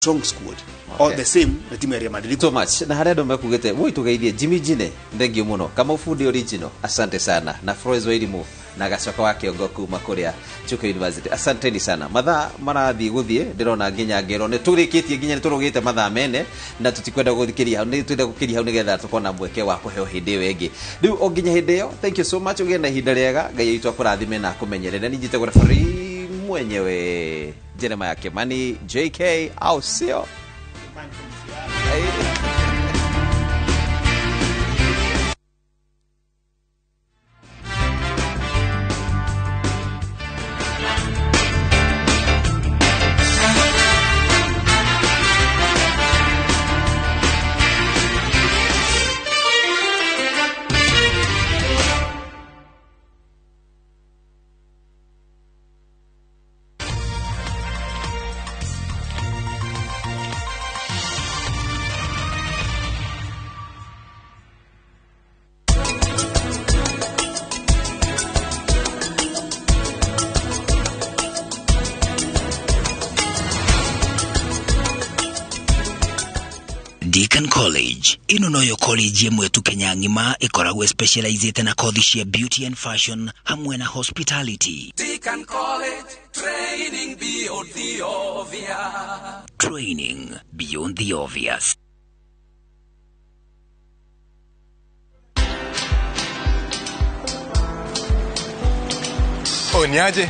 Strong squad. All the same na timu ya Real Madrid. So much na harĩa andũ mekugĩte woi tũgeithie Jimmy Jine, thank you mũno. Kamau Fundi original, asante sana, na Flores Wairimu na Gacoka wa Kĩongo kuma kũrĩa Chuka University, asanteni sana. Mathaa marathiĩ gũthiĩ, ndĩrona nginya ngero nĩ tũrĩkĩtie, nginya nĩ tũrũgĩte mathaa mene, na tũtikwenda gũthikĩria hau, nĩ twenda gũkĩria hau nĩgetha tũkorwo na mweke wa kũheo hĩndĩ ĩyo ĩngĩ. Rĩu o nginya hĩndĩ ĩyo, thank you so much, ũgĩe na ihinda rĩega, Ngai witũ akũrathime na akũmenyerere. Nĩ njĩtagwo referee mwenyewe Jeremiah Kimani JK, au sio? Deacon College ĩno noyo college ĩmwe tu Kenya ng'ima ĩkoragwo specializĩte na kothi cia beauty and fashion hamwe na hospitality. Deacon College, training beyond the obvious. Training beyond the obvious. Oh, niaje?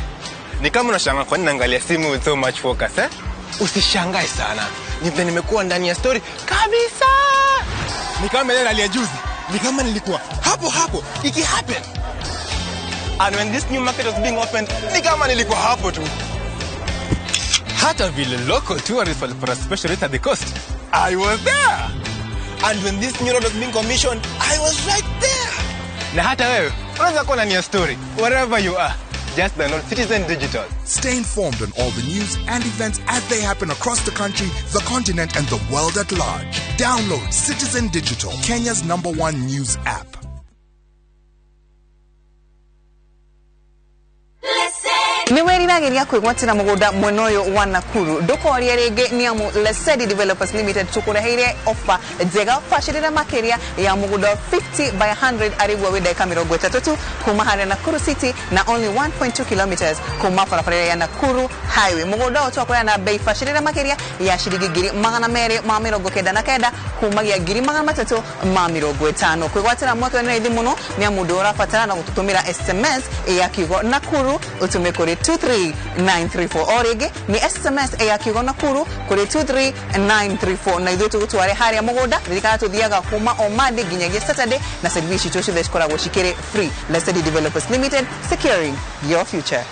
Ni kama unashangaa kwa nini naangalia simu with so much focus, eh? Usishangae sana. Ni vile nimekuwa ndani ya story kabisa. Ni kama ile rally ya juzi. Ni kama nilikuwa hapo hapo iki happen. And when this new market was being opened, ni kama nilikuwa hapo tu. Hata vile local tourists walipata special rate at the coast, I was there. And when this new road was being commissioned, I was right there. Na hata wewe unaweza kuwa ndani ya story wherever you are. Just download Citizen Digital. Stay informed on all the news and events as they happen across the country, the continent, and the world at large. Download Citizen Digital, Kenya's #1 news app. Nĩ wĩriragĩria kwĩgwatĩra mũgũnda mwena ũyũ wa Nakuru, ndũkorie rĩngĩ nĩ amu Lesedi Developers Limited tũkũreheire offer njega bacĩrĩre makĩria ya mũgũnda 50 by 100 arĩguo wĩ ndagĩka 30 tu kuma harĩa Nakuru City na only 1.2 kilometers kuma barabara ya Nakuru Highway. Mũgũnda ũyũ twakũrĩa na bei bacĩrĩre makĩria ya ciringi 299,000 kumagia 350,000. Kwĩgwatĩra mweke ũyũ nĩ raithi mũno nĩ amu ndũ ũrabatara na gũtũtũmĩra SMS ya kiugo Nakuru ũtũme kũrĩ 23934, o rĩngĩ nĩ SMS ya kiugo Nakuru kũrĩ 23934, na ithuĩ tũgũtware harĩa mũgũnda. Ririkana tũthiaga kuma o Monday nginyagia Saturday na service citũ ciothe cikoragwo cikĩrĩ free. Lesedi Developers Limited, securing your future.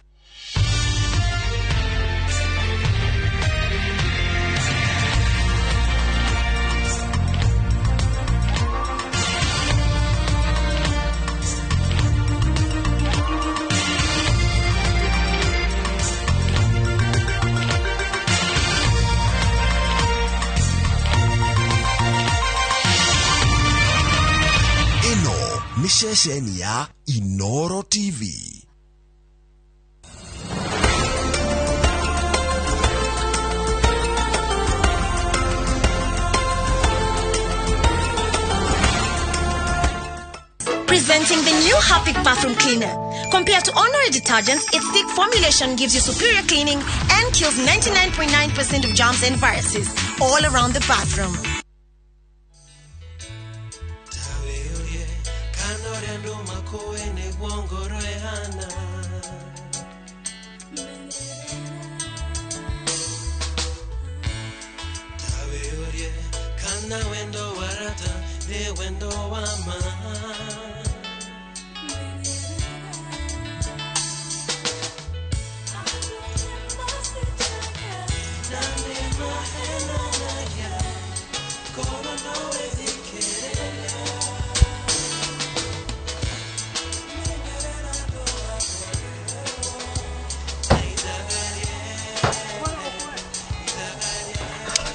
Ceceni ya Inoro TV. Presenting the new Harpic bathroom cleaner. Compared to ordinary detergents, its thick formulation gives you superior cleaning and kills 99.9% of germs and viruses all around the bathroom.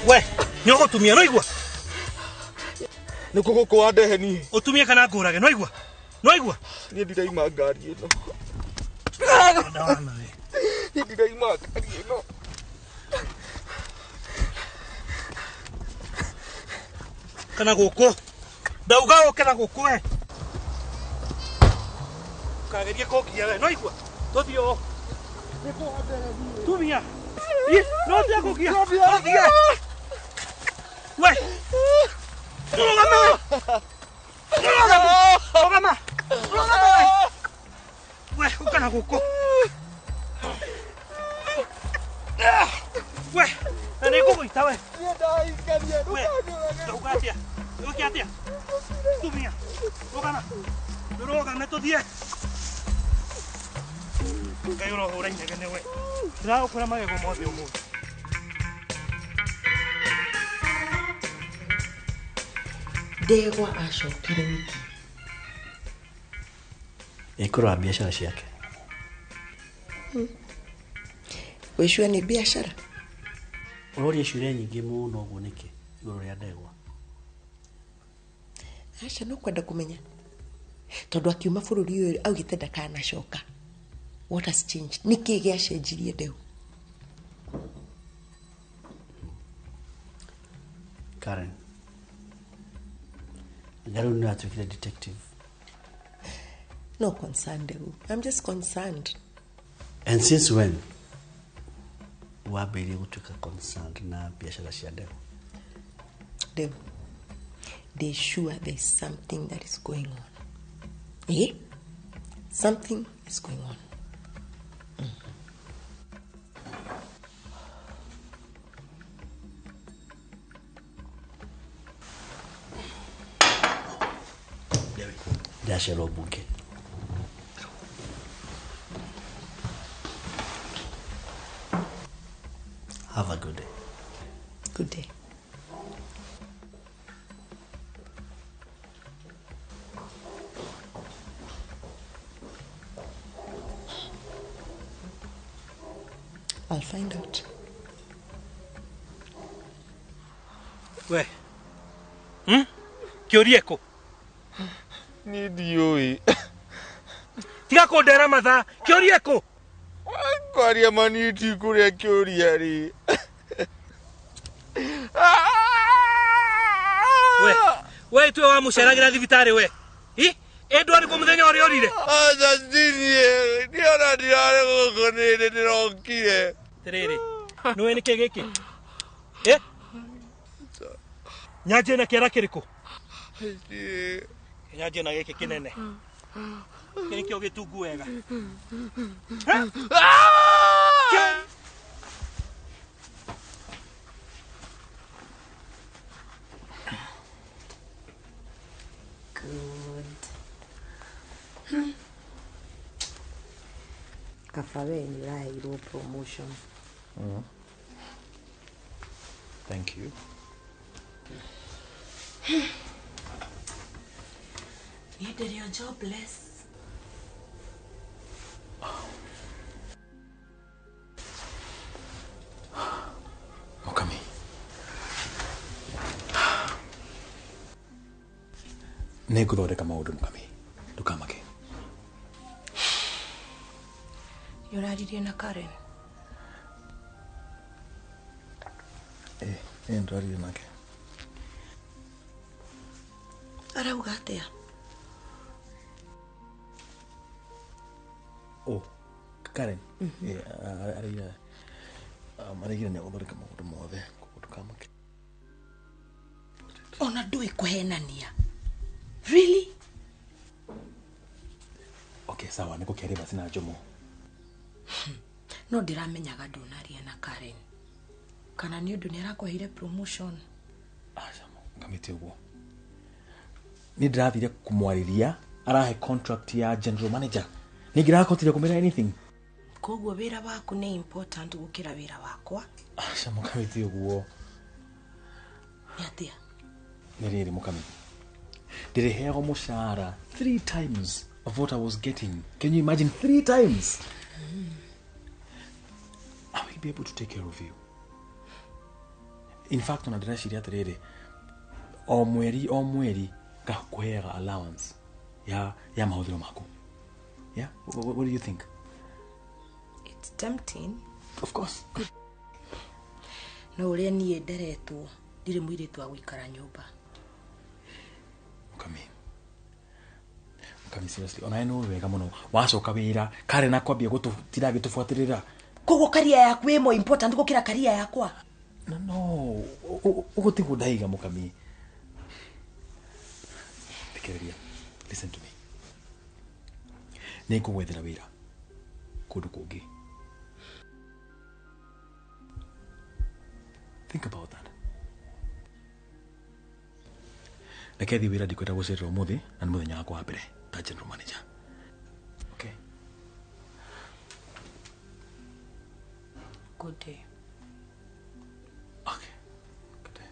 We, nyogo tumia noigua. Nĩkũ gũkũ wandehe niĩ? Ũtumie kana ngũrage, noigua? Noigua? Niĩ ndiraima ngari ĩno. Niĩ ndiraima ngari ĩno. Kana gũkũ. Ndauga ũke na gũkũ we. Kagerie kũngiya we. No igua. Tũthiĩ ũũ. Tumia. No thiĩ kũngiya. Tũthiĩ. We. Rũgama we. Rũgama. Rũgama. Rũgama we. We, ũka na gũkũ. We, na nĩ ngũgũita we. We, ndauga atĩa? Ũke atĩa? Tumia. Rũgama. Rũgame tũthiĩ. Ngai ũrohũra inegene we. Ndĩragũkũra magego mothe ũmũthĩ. Ndegwa acokire nĩkĩ? Ĩkũrora biacara ciake. Wĩcua nĩ biacara? Ũroria ciũria nyingĩ mũno ũguo nĩkĩ igũrũ rĩa ndegwa? Aca no kwenda kũmenya. Tondũ akiuma bũrũri ũyũ augĩte ndakanacoka. What has changed? Nĩkĩ gĩacenjirie Ndeu? Karen. Anga rĩu nĩũratuĩkire detective. No concern, Ndeu. I'm just concerned. And since when wambĩrĩirie gũtuĩka concerned na biacara cia Ndeu? Ndeu, they sure there's something that is going on. Eh? Something is going on. Ndacerwo mbunge. Have a good day. Good day. I'll find out. We. Kĩũria kũ? Niĩ ndiũĩ. Tiga kũndera mathaa. Kĩũria kũ? Kwaria ma niĩ ndikũrĩa kĩũria rĩ. We, we itwe wa mũceragĩra thibitarĩ we. Hi? Ĩ ndwarĩ kũ mũthenya ũrĩa ũrire? Aca tinie, niĩ ona ndirarĩ gũkũ nĩ ndĩrokire. Atĩrĩrĩ, nĩũĩ nĩkĩ gĩkĩ? Ĩ? Nyanjie na kĩara kĩrĩkũ? Nyanjie na gĩkĩ kĩnene. Kĩ nĩkĩo gĩtungu wega. Good. Kaba we nĩ ũraheirwo promotion. Thank you. Niĩ ndĩrĩ o jobless. Mukami. Nĩngũthondeka maũndũ Mukami. Ndũkamake. Nĩ ũraririe na Karen? Ĩ ndĩraririe nake. Arauga atĩa? Oh, Karen. Araigire nĩ agũthondeka maũndũ mothe, koguo ndũkamake. Ona ndũĩ kũhenania. Really? Okay, sawa, nĩ gũkĩaria basi na Jomo. No ndĩramenyaga ndũnaria na Karen. Kana nĩ ũndũ nĩ arakũheire promotion? Aca, ngamĩte ũguo. Nĩ ndĩrathire kũmwarĩria, arahe contract ya general manager. Nĩ ngĩrakotire kũmĩra anything. Koguo wĩra waku nĩ important gũkĩra wĩra wakwa? Aca, mũkamĩte ũguo. Nĩ atĩa? Nĩ rĩrĩ mũkami. Ndĩrĩheagwo mũcara 3 times of what I was getting. Can you imagine 3 times? I will be able to take care of you. In fact, ona ndĩreciria atĩrĩrĩ, o mweri ngakũheaga allowance ya mahũthĩro maku. Yeah? What do you think? It's tempting. Of course. No ũrĩa niĩ nderetwo, ndirĩ mũirĩtu wa gũikara nyũmba. Mukami. Mukami seriously, ona eno wega muno. Wacoka wira, kare na kwambia gututira gitubuatirira. Koguo career yaku ĩ more important gukira career yakwa. No no, uguo tiguo ndaiga Mukami. Thikĩrĩria. Listen to me. Nĩngũgwethera wĩra kũndũ kũngĩ. Think about that. Reke thiĩ wĩra, ndikwenda gũcererwo ũmũthĩ na nĩ mũthenya wakwa wa mbere ta general manager. Okay. Good day. Okay. Good day.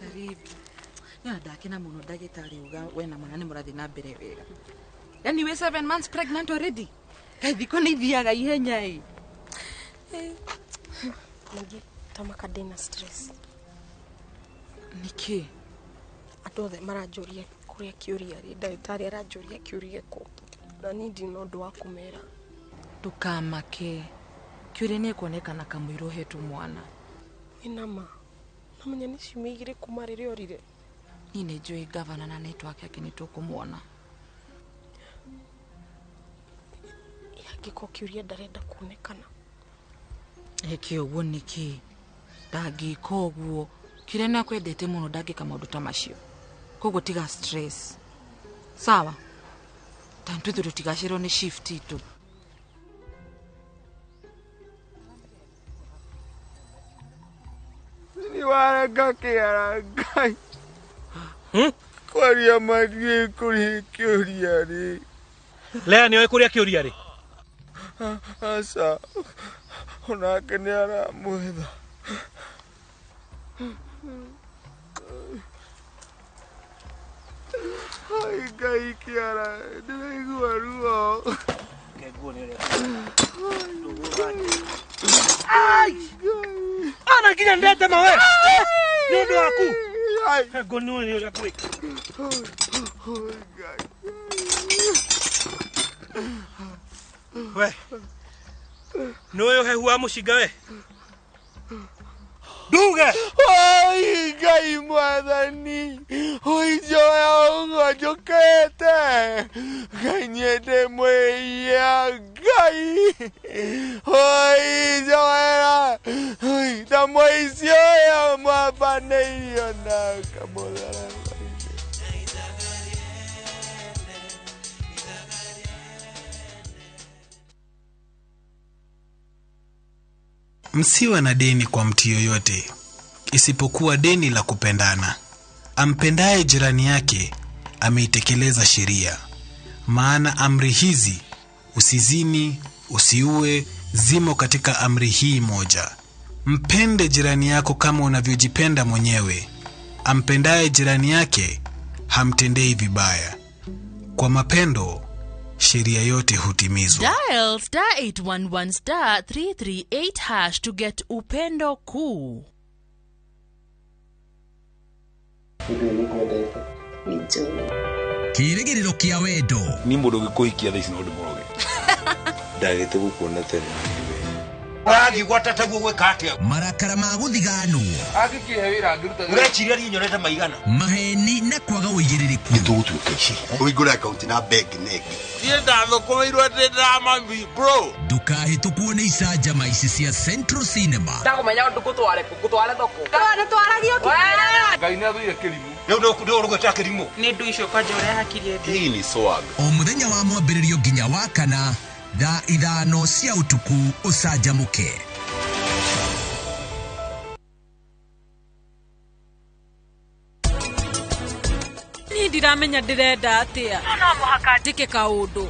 Karibu. Nĩ ndakena mũno ndagĩtarĩ uga we na mwana nĩ mũrathiĩ na mbere wega. Yaani we 7 months pregnant already. Kaĩ thikũ nĩ ithiaga ihenya ĩ. Ningĩ tamaka ndĩna stress. Nĩkĩ? Andũ othe maranjũria kũrĩa kĩũria rĩ, ndagĩtarĩ aranjũria kĩũria kũ, na niĩ ndirĩ na ũndũ wa kũmera. Ndũkamake. Kĩũria nĩ ekuonekana kamũira ũhetwo mwana. Nĩ nama. Namenya nĩ ciumia 2 kuma rĩrĩa orire. Niĩ nĩ njũĩ gavana na network yake nĩ tũkũmuona. Angĩkorwo kĩũria ndarenda kuonekana. Eke ũguo nĩkĩ? Ndangĩka ũguo. Kĩũria nĩ akwendete mũno, ndangĩka maũndũ ta macio. Koguo tiga stress. Sawa? Tondũ ithuĩ tũtigacererwo nĩ shift itũ. Ni warenga kĩara Ngai. Kwaria mathiĩ kũrĩ kĩũria rĩ. Lea nĩoĩ kũrĩa kĩũria rĩ? Aca, onake nĩ aramwetha. Ai Ngai kĩara, ndĩraigua ruo. Ai! Ana nginya ndetema we. Nĩ ũndũ waku. Ngo nĩ ũrĩa gwĩka. We. Nĩ ũyũ hehu wa mũcinga we. Nduge. Ai Ngai mwathani, ũijoya ũguo njũkĩte. Ngai niĩ ndĩ mwĩhia Ngai. Ũijoera ta mũici ũyũ mwambanĩirio na kamũtharaba. Msiwe na deni kwa mtu yoyote, isipokuwa deni la kupendana. Ampendaye jirani yake ameitekeleza sheria. Maana amri hizi, usizini, usiue, zimo katika amri hii moja. Mpende jirani yako kama unavyojipenda mwenyewe. Ampendaye jirani yake hamtendei vibaya. Kwa mapendo sheria yote hutimizwa. Dial star 811 star 338 hash to get Upendo Kuu. Kĩrĩgĩrĩro kĩa wendo. Ni mũndũ ũngĩkũhikia thaa ici no ndĩmũroge. Ndagĩte gũkuona tene. Ũrathiĩ gwata taguo gwĩka atĩa? Marakara ma gũthiganwo. Angĩkĩhe wĩra angĩruta. Ũreciria niĩ nyonete maigana? Maheni na kwaga ũigĩrĩrĩku. Nĩtũgũtuĩka ici. Ũhingũre akaunti na bengi negi. Niĩ ndathũkũmĩirwo ndĩ ndĩramami bro. Ndũkahĩtũkwo nĩ icanjama ici cia Central Cinema. Ndakũmenya ũndũ ngũtware kũ, ngũtware thoko. Nĩtwaragio kĩmera. Ngai nĩathũire kĩrimũ. Rĩu ndũgũgwĩta kĩrimũ. Nĩ ndũ icio kwanja ũrĩa hakiri ĩndĩ. Hii ni swag. O mũthenya wa mwambĩrĩrio nginya wa kana thaa 5 cia ũtukũ ũcanjamũke. Niĩ ndiramenya ndĩrenda atĩa. No mũhaka njĩke kaũndũ.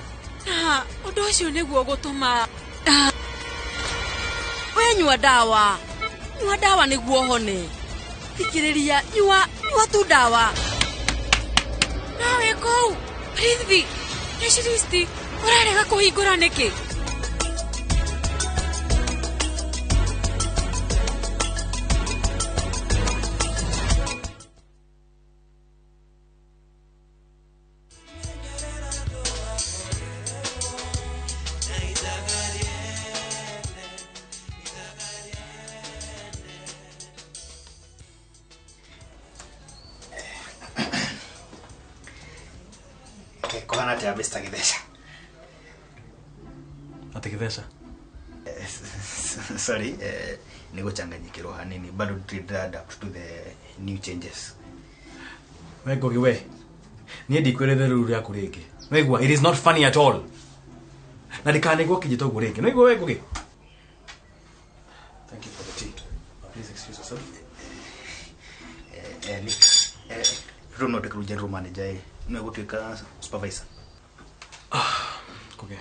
Na ũndũ ũcio nĩguo gũtũma we nyua ndawa. Nyua ndawa nĩguo ũhone. Thikĩrĩria, nyua, nyua tu ndawa. Nawe kũu, Prithvi, Nĩ ũrarega kũhingũra nĩkĩ? Kuhana atia Mr. Githesha? Ati Githesha? Sorry, nĩ gũchanganyikĩrwo hanini bado ndĩra adapt to the new changes. We Ngugi we. Niĩ ndikwĩrĩte rĩu rĩaku rĩngĩ. Waigua, it is not funny at all. Na ndikanigwo kĩnjĩta ũguo rĩngĩ. Nĩwaigua we Ngugi? Thank you for the tea. Please excuse yourself. Rĩu no ndĩkĩrwo general manager ĩ. No gũtuĩka supervisor. Ngugi.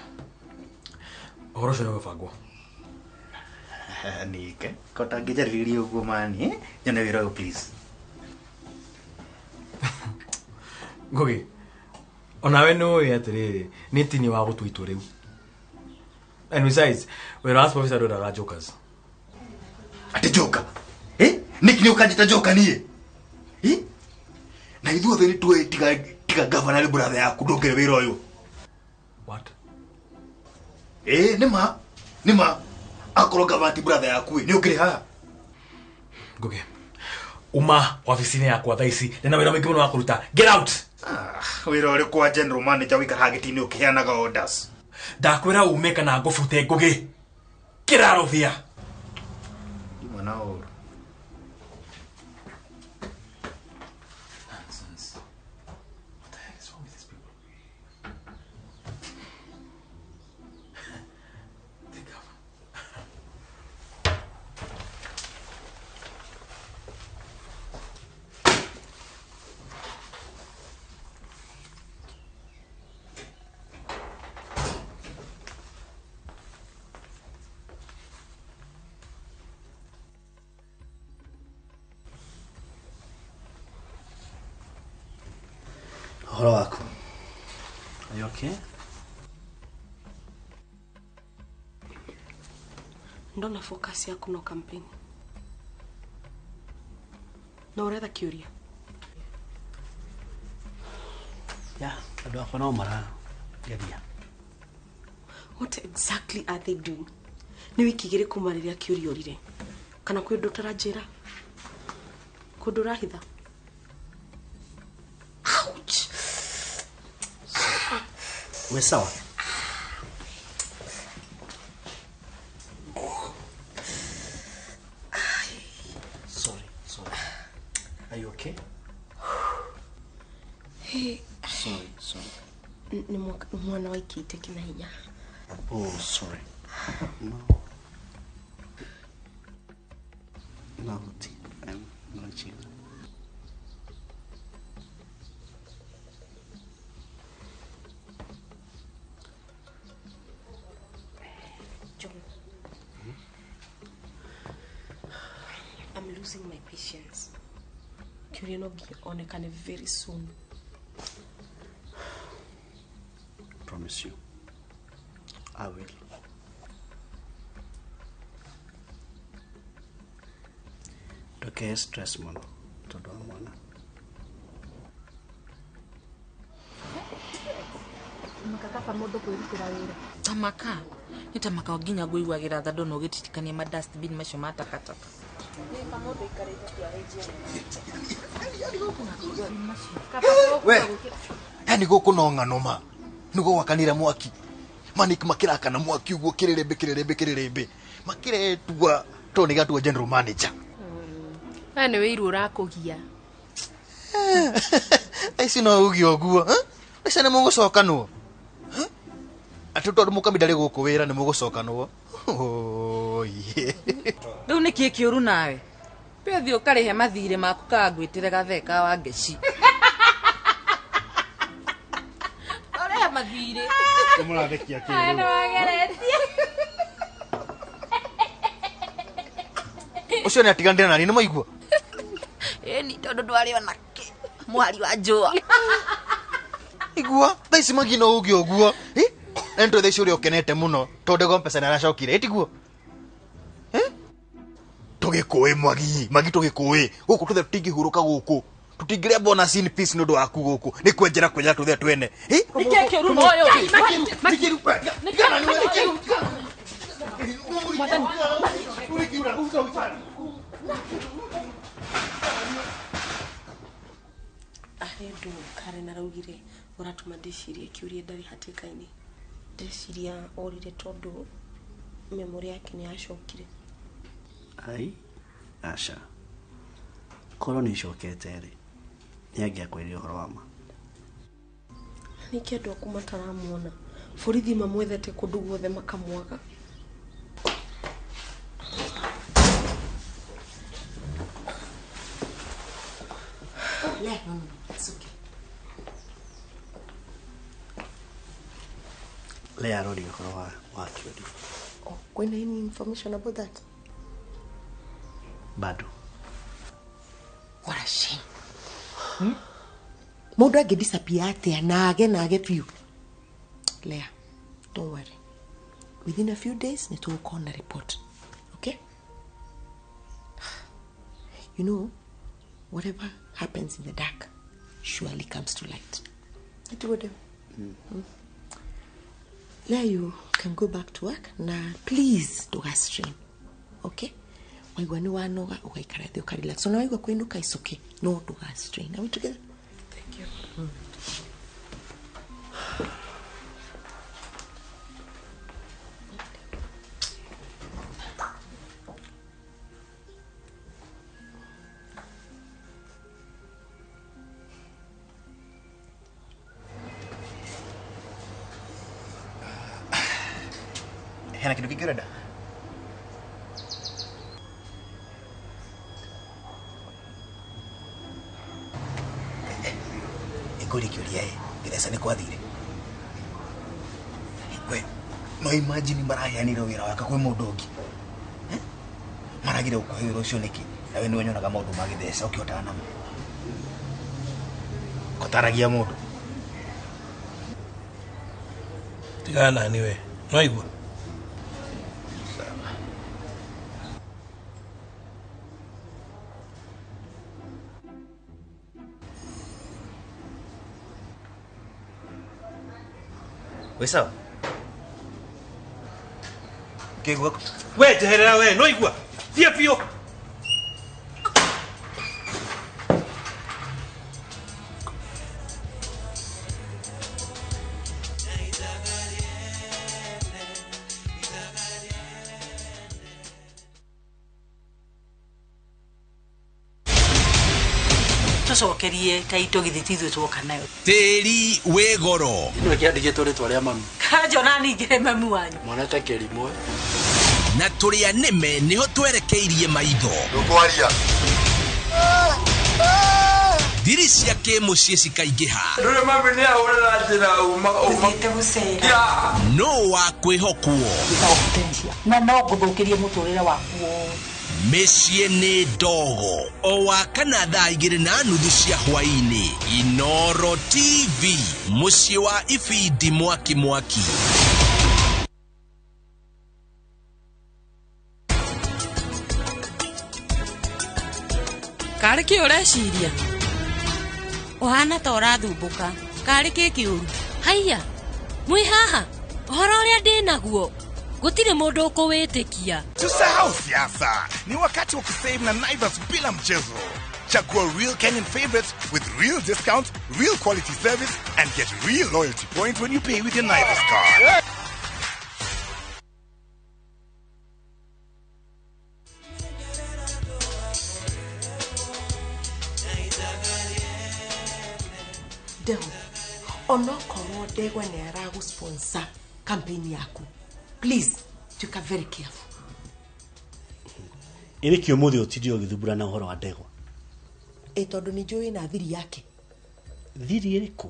Ũhoro ũcio nĩũgũbangwo. Nike, ko tangĩnjarĩrĩria ũguo mani, nyone wĩra ũyũ please. Ngugi, onawe nĩũĩ atĩrĩrĩ, nĩ tini wa gũtua itua rĩu. And besides, wĩra wa supervisor ndwendaga jokers. Atĩ joker? Eh? Nĩkĩ nĩ ũkanjĩta joker niĩ? Eh? Na ithuothe nĩ tuĩ tiga governor nĩ brother yaku ndũngĩre wĩra ũyũ. What? Eh, nĩma, nĩma. Akorwo governor ti brother yaku nĩ ũkĩrĩ haha. Ngugi, uma wabici-inĩ yakwa thaa ici, ndĩna wĩra mũingĩ mũno wa kũruta. Get out! Wĩra ũrĩkũ wa general manager ũikaraga gĩtĩ-inĩ ũkĩheanaga orders? Ndakwĩra ume kana ngũbute Ngugi. Get out of here! Ndi mwana wa ũru. Nonsense. What the heck is wrong with these people? The governor. Ũhoro waku? Are you okay? Ndona focus yaku no campaign. No ũretha kĩũria? Yeah, andũ akwa no marageria. What exactly are they doing? Nĩ wiki igĩrĩ kuma rĩrĩa kĩũria ũrire. Kana kwĩ ũndũ ũtaranjĩra? Kwĩ ũndũ ũrahitha? Ouch! We sawa? Sorry, sorry. Are you okay? Hey. Sorry, sorry. Nĩ mwana waikĩte kĩna hinya. Oh, sorry. No. No, I'm not you. John. I'm losing my patience. Kĩũria no nginya onekane very soon. Promise you. I will. Ndũkehe stress mũno tondũ wa mwana. Makakaba mũndũ kwĩrutĩra wĩra. Tamaka. Nĩ tamaka nginya ngũiguagĩra tha ndona ũgĩtitikania ma dustbin macio ma takataka. We, yani gũkũ no ng'ano ma. Nĩguo gwakanire mwaki. Manik makirakana mwaki ũguo kĩrĩrĩmbĩ kĩrĩrĩmbĩ kĩrĩrĩmbĩ. Makiretua to nĩ gatua general manager. We nĩ wĩiru ũrakũgia. Aici no uge ũguo. Aici nĩ mũgũcokanwo. Atĩ tondũ mũkami ndarĩ gũkũ wĩra nĩ mũgũcokanwo. Rĩu nĩ kĩĩ kĩũru nawe? Pe ũthiĩ ũkarĩhe mathirĩ maku kana ngwĩtĩre gathee ka Wangeci. Ũrĩhe mathirĩ. Mũrathekia kĩ Aya rĩu? nĩ wageretie. Ũcio nĩ atiganire nani nĩ maigua? Ĩni tondũ ndwarĩ ona kĩ mwari wa njũa. Igua thaa ici magi no uge ũguo. Na nĩ tũĩ thaa ici ũrĩa ũkenete mũno tondũ ndegwa mbeca nĩ aracokire ĩtiguo? Tũgĩkũĩ Magi, Magi tũgĩkũĩ gũkũ tũthe tũtingĩhurũka gũkũ tũtingĩrĩa bonus in peace nĩ ũndũ waku gũkũ nĩ kwenjera kwenjera tũthe twene. Nĩkĩ kĩũru na ũyũ? Arĩ Karen araugire ũratũma ndĩcirie kĩũria ndarĩ hatĩka-inĩ. Ndĩciria orire tondũ memory yake nĩ yacokire. Ai, aca. Korwo nĩ icokete rĩ, nĩ angĩakwĩrire ũhoro wa ma. Nĩkĩ andũ aku mataramuona? Borithi mamwethete kũndũ guothe makamwaga. Le, no, it's okay. Le arori ũhoro wa kĩũria. Oh, kwĩna any information about that? Bado. What a shame. Mũndũ angĩ disappear atĩa na age biũ. Lea, don't worry. Within a few days nĩ tũgũkorwo na report. Okay? You know, whatever happens in the dark surely comes to light. Mm. Lea, you can go back to work. Na please don't strain. Okay? Waigua nĩ wanoga ũgaikara thĩ ũkarelax. Ona waigua kũinũka it's okay. No ndũga strain. Are we together? Thank you. Hena kĩndũ kĩngĩ ũrenda? Ngũrie kĩũria ĩ, gĩtheca nĩ kwathire? We, no imagine maraheanire wĩra wake kwĩ mũndũ ũngĩ. Maragire gũkũhe wĩra ũcio nĩkĩ? Nawe nĩwe nyonaga maũndũ ma gĩtheca ũkĩhotana namo. Kotaragia mũndũ. Tigana nani we, nĩwaigua? Sawa. Wĩ sawa? Kĩgua We njeherera we, nĩwaigua? Thiĩ biũ. Tũcokerie ta ito githĩ ti ithuĩ tuoka nayo. Tĩri wĩ goro. Ĩno ĩkĩandĩkĩtwo rĩtwa rĩa mami. Kanjona ningĩ mami wanyu. Mwana ta kĩrimũ. Na tũrĩa nĩme nĩho twerekeirie maitho. Ndũkwaria. Thiri cia kĩmũciĩ cikaingĩha. Ndũrĩ mami nĩ ahũrĩra njĩra uma. Ũthiĩte gũcera. No wa kwĩhokwo. Na no ngũthũkĩrie mũtũrĩre waku wothe. Mĩciĩ nĩ ndogo o wa kana thaa 2:30 cia hwaĩ-inĩ. Inoro TV, mũciĩ wa ibindi mwaki mwaki. Karĩ kĩ ũreciria? Ũhana ta ũrathumbũka. Karĩ kĩ kĩũru? Haiya, mwĩ haha? Ũhoro ũrĩa ndĩ naguo gũtirĩ mũndũ ũkũwĩtĩkia. Tusahau siasa, ni wakati wa kusave na Naivas bila mchezo. Chagua real Kenyan favorites with real discounts, real quality service, and get real loyalty points when you pay with your Naivas card. Deo, onokorwo Ndegwa nĩ aragũ-sponsor campaign yaku, please tuĩka very careful. Ĩrĩ kĩ ũmũthĩ ũtindire ũgĩthumbũra na ũhoro wa Ndegwa? Ĩ tondũ nĩ njũĩ na thiri yake. Thiri ĩrĩkũ?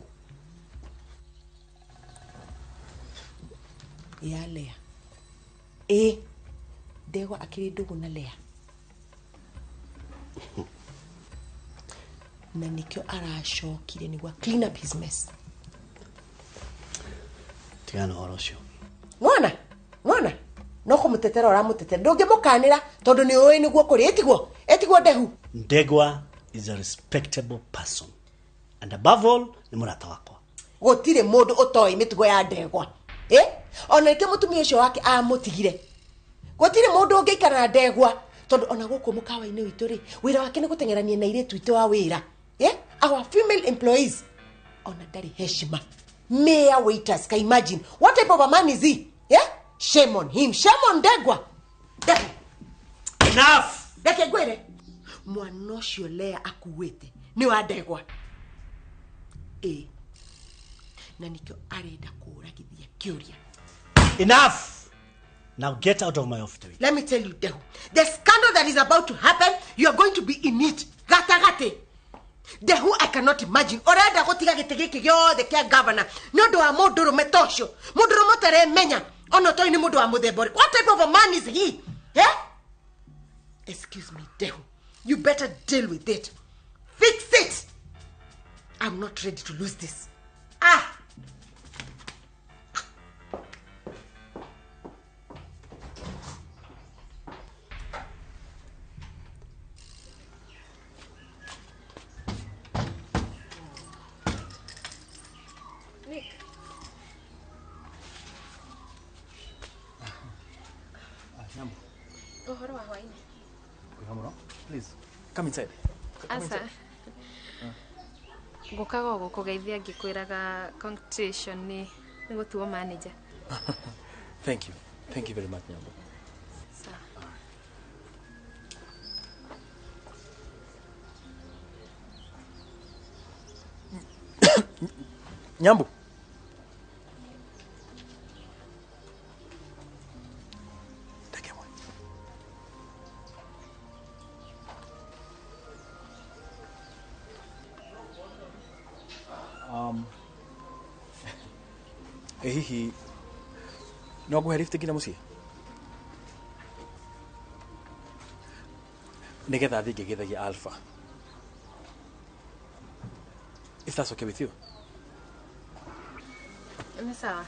Ya Lea. Ĩ Ndegwa akĩrĩ ndũgũ na Lea. Na nĩkĩo aracokire nĩguo clean up his mess. Tigana ũhoro ũcio. Nona? Nona? No kũmũtetera ũramũtetera. Ndũngĩmũkanĩra tondũ nĩ ũĩ nĩguo kũrĩ ĩtiguo. Ĩtiguo Ndehu. Ndegwa is a respectable person. And above all, nĩ mũrata wakwa. Gũtirĩ mũndũ ũtoĩ mĩtugo ya Ndegwa. Eh? Ona nĩkĩo mũtumia ũcio wake amũtigire. Gũtirĩ mũndũ ũngĩikara na Ndegwa tondũ ona gũkũ mũkawa-inĩ witũ rĩ, wĩra wake nĩ gũteng'erania na airĩtu aitũ a wĩra. Eh? Our female employees. Ona ndarĩ heshima. Mere waiters, can imagine. What type of a man is he? Yeah? Shame on him. Shame on Ndegwa. Enough! Reke ngwĩre. Mwana ũcio Lea akuĩte nĩ wa Ndegwa. Ĩ. Na nĩkĩo arenda kũũragithia Kĩũria. Enough! Now get out of my office. Let me tell you, Dehu, the scandal that is about to happen, you are going to be in it. Gatagate. Dehu, I cannot imagine. Orenda gũtiga gĩtĩ gĩkĩ gĩothe kĩa governor nĩ ũndũ wa mũndũrũme ta ũcio. Mũndũrũme ũtaremenya ona ũtoĩ nĩ mũndũ wa mũthemba ũrĩkũ. What type of a man is he? Eh? Excuse me, Dehu. You better deal with it. Fix it. I'm not ready to lose this. Ah! Nick. Ũhoro wa hwaĩ-inĩ. Kwĩha mũno. Please, come inside. Come Aca. inside. Ngũkaga o gũkũgeithia ngĩkwĩraga congratulation nĩ gũtuo manager. Thank you. Thank you very much, Nyambo. Sawa. Nyambo. Hihi no ngũhe lift nginya mũciĩ nĩgetha thiĩ ngĩgeithagia Alpha, if that's okay with you. Nĩ sawa.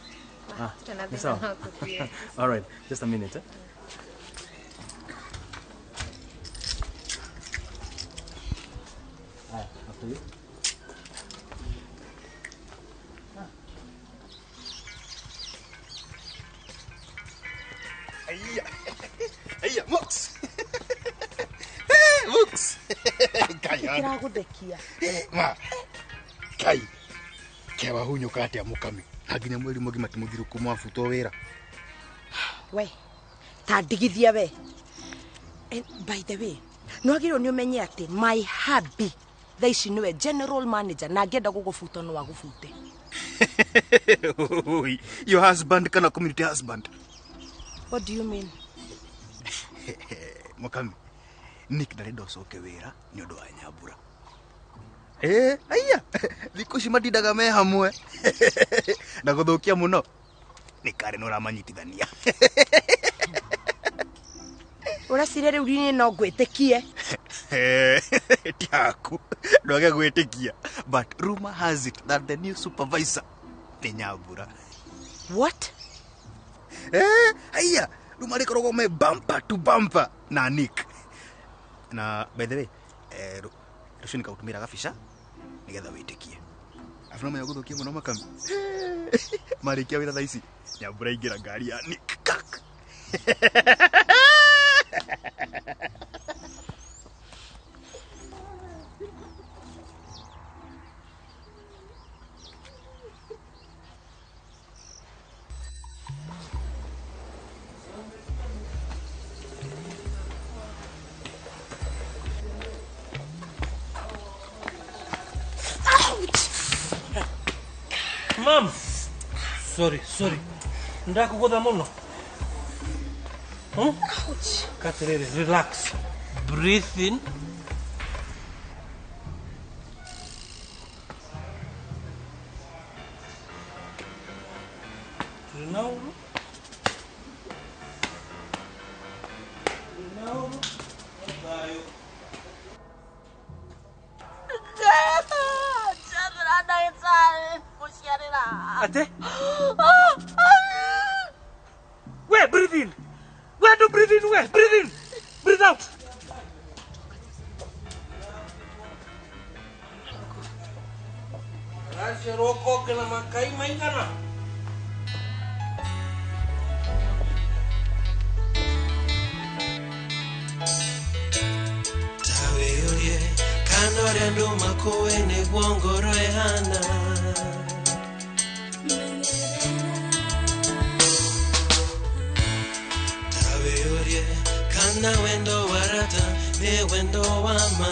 Ah, Tũtirĩ na nĩ thĩna sawa. no tũthiĩ. All right, just a minute, eh? Haya, after you. Aiya. Aiya, Mox. Hey, Mox. Kai. Kĩragũthekia. Ma. Kai. Kewa hunyũka atĩa mũkami. Na nginya mweri mũgima ti mũthiru kuma wabutwo wĩra. We, ta ndigithia we. And by the way, nĩ wagĩrĩirwo nĩ ũmenye atĩ my hubby thaa ici nĩwe general manager na angĩenda gũgũbuta no agũbute. Oi, your husband kana community husband? What do you mean? Mũkami, Nick ndarenda ũcoke wĩra nĩ ũndũ wa Nyambura. Eh, aiya, thikũ ici matindaga me hamwe. Na gũthũkia mũno. Nĩ karĩ nĩ ũramanyitithania. Ũreciria rĩu niĩ no ngwĩtĩkie? Ti haku, ndwage gwĩtĩkia. But rumor has it that the new supervisor nĩ Nyambura. What? Eh, aiya, rĩu marĩkoragwo me bumper to bumper na Nick. Na by the way, rũciũ nĩngagũtũmĩra gabica nĩgetha wĩtĩkie. Arabu nĩũmenya gũthũkia mũno makami. Marĩkia wĩra thaa ici, Nyambura aingĩra ngari ya Nick. Kak. Mom. Sorry, sorry. Ndakugutha muno. Ouch. Katiriri, relax. Breathe in. Now. Now. Atĩ? We breathe in. We do breathe in, we breathe in. Breathe out. Racerwo na makai maigana. Tawĩyũrie kana ũrĩa andũ makũĩ nĩguo ngoro ĩhana. Tawĩyũrie kana wendo wa rata nĩ wendo wa ma.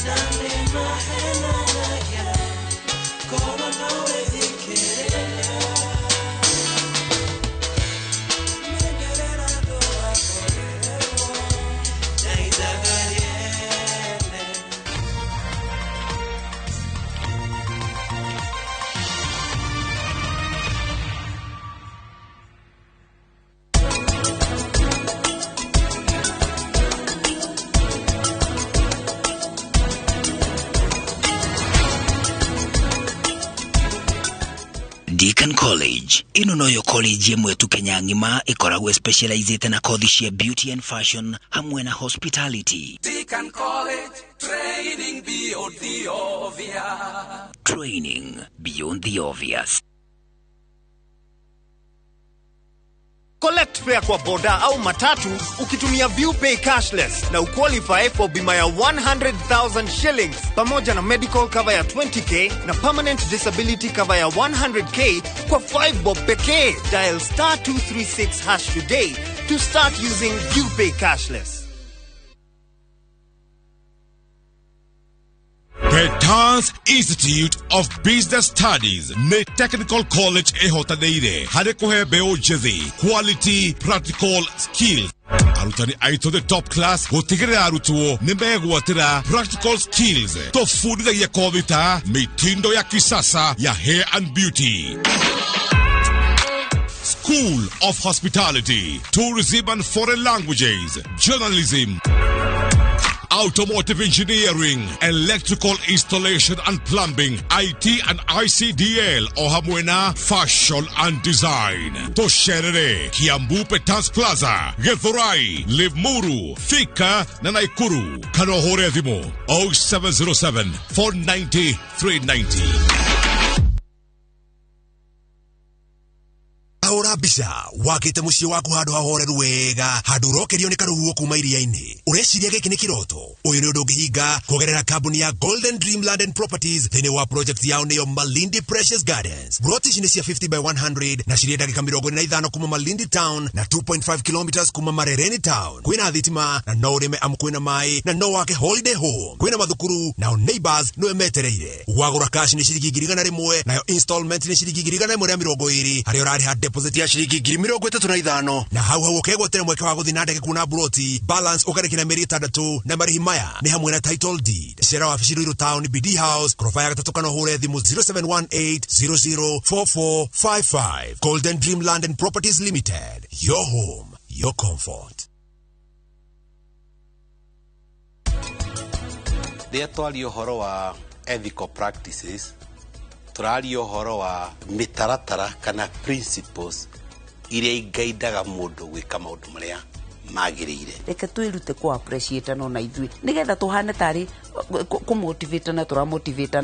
Na nĩ mahenanagia korwo no wĩthikĩrĩria. Menyerera ndũgakorererwo na ithaga rĩene. Deacon College ĩno noyo college ĩmwe tu Kenya ng'ima ĩkoragwo specializĩte na kothi cia beauty and fashion hamwe na hospitality. Deacon College, training beyond the obvious. Training beyond the obvious. Collect fare kwa boda au matatu ukitumia ViewPay cashless na uqualify for bima ya 100,000 shillings pamoja na medical cover ya 20k na permanent disability cover ya 100k kwa 5 bob pekee. Dial star 236 hash today to start using ViewPay cashless. Petans Institute of Business Studies nĩ technical college ĩhotanĩire harĩ kũhe mbeũ njĩthĩ quality practical skills. Arutani aitũ the top class gũtigĩrĩra arutwo nĩ megwatĩra practical skills. Tũbundithagia kothi ta mitindo ya kisasa ya hair and beauty, School of Hospitality, Tourism and Foreign Languages, Journalism, Automotive Engineering, Electrical Installation and Plumbing, IT and ICDL, o hamwe na Fashion and Design. Tosherere, Kiambu Petans Plaza, Githurai, Limuru, Thika na Naikuru. Kana ũhũre thimũ 0707 490 390. Ahũra mbica wakĩte mũciĩ waku handũ hahoreru wega, handũ ũrokerio nĩ karũhuho kuma iria-inĩ. Ũreciria gĩkĩ nĩ kĩroto? Ũyũ nĩ ũndũ ũngĩhinga kũgerera kambuni ya Golden Dreamland and Properties thĩinĩ wa project yao nĩyo Malindi Precious Gardens. Broti ici nĩ cia 50 by 100 na cirĩ ndagĩka 45 kuma Malindi Town na 2.5 kilometers kuma Marereni Town. Kwĩna thitima na no ũrĩme amu kwĩna maĩ na no wake holiday home. Kwĩna mathukuru nao neighbors nĩwe metereire. Wagũra cash nĩ ciringi 100,000 nayo installment nĩ ciringi 120 harĩa ũrarĩha deposit ya ciringi 35,000 na hau hau ũkegwatĩra mweke wa gũthiĩ na ndege kuona buroti balance ũkarĩkĩra mĩeri 6 na marĩhi maya nĩ hamwe na title deed. Cera wabici Ruiru Town BD House koroba ya gatatũ kana ũhũre thimũ 0718004455. Golden Dreamland and Properties Limited, your home, your comfort. Rĩrĩa twaria ũhoro wa ethical practices, tũraria ũhoro wa mĩtaratara kana principles iria ingaindaga mũndũ gwĩka maũndũ marĩa magĩrĩire. Reke twĩrute kũ appreciate na ithuĩ nĩgetha tũhane tarĩ kũ motivate na tũra motivate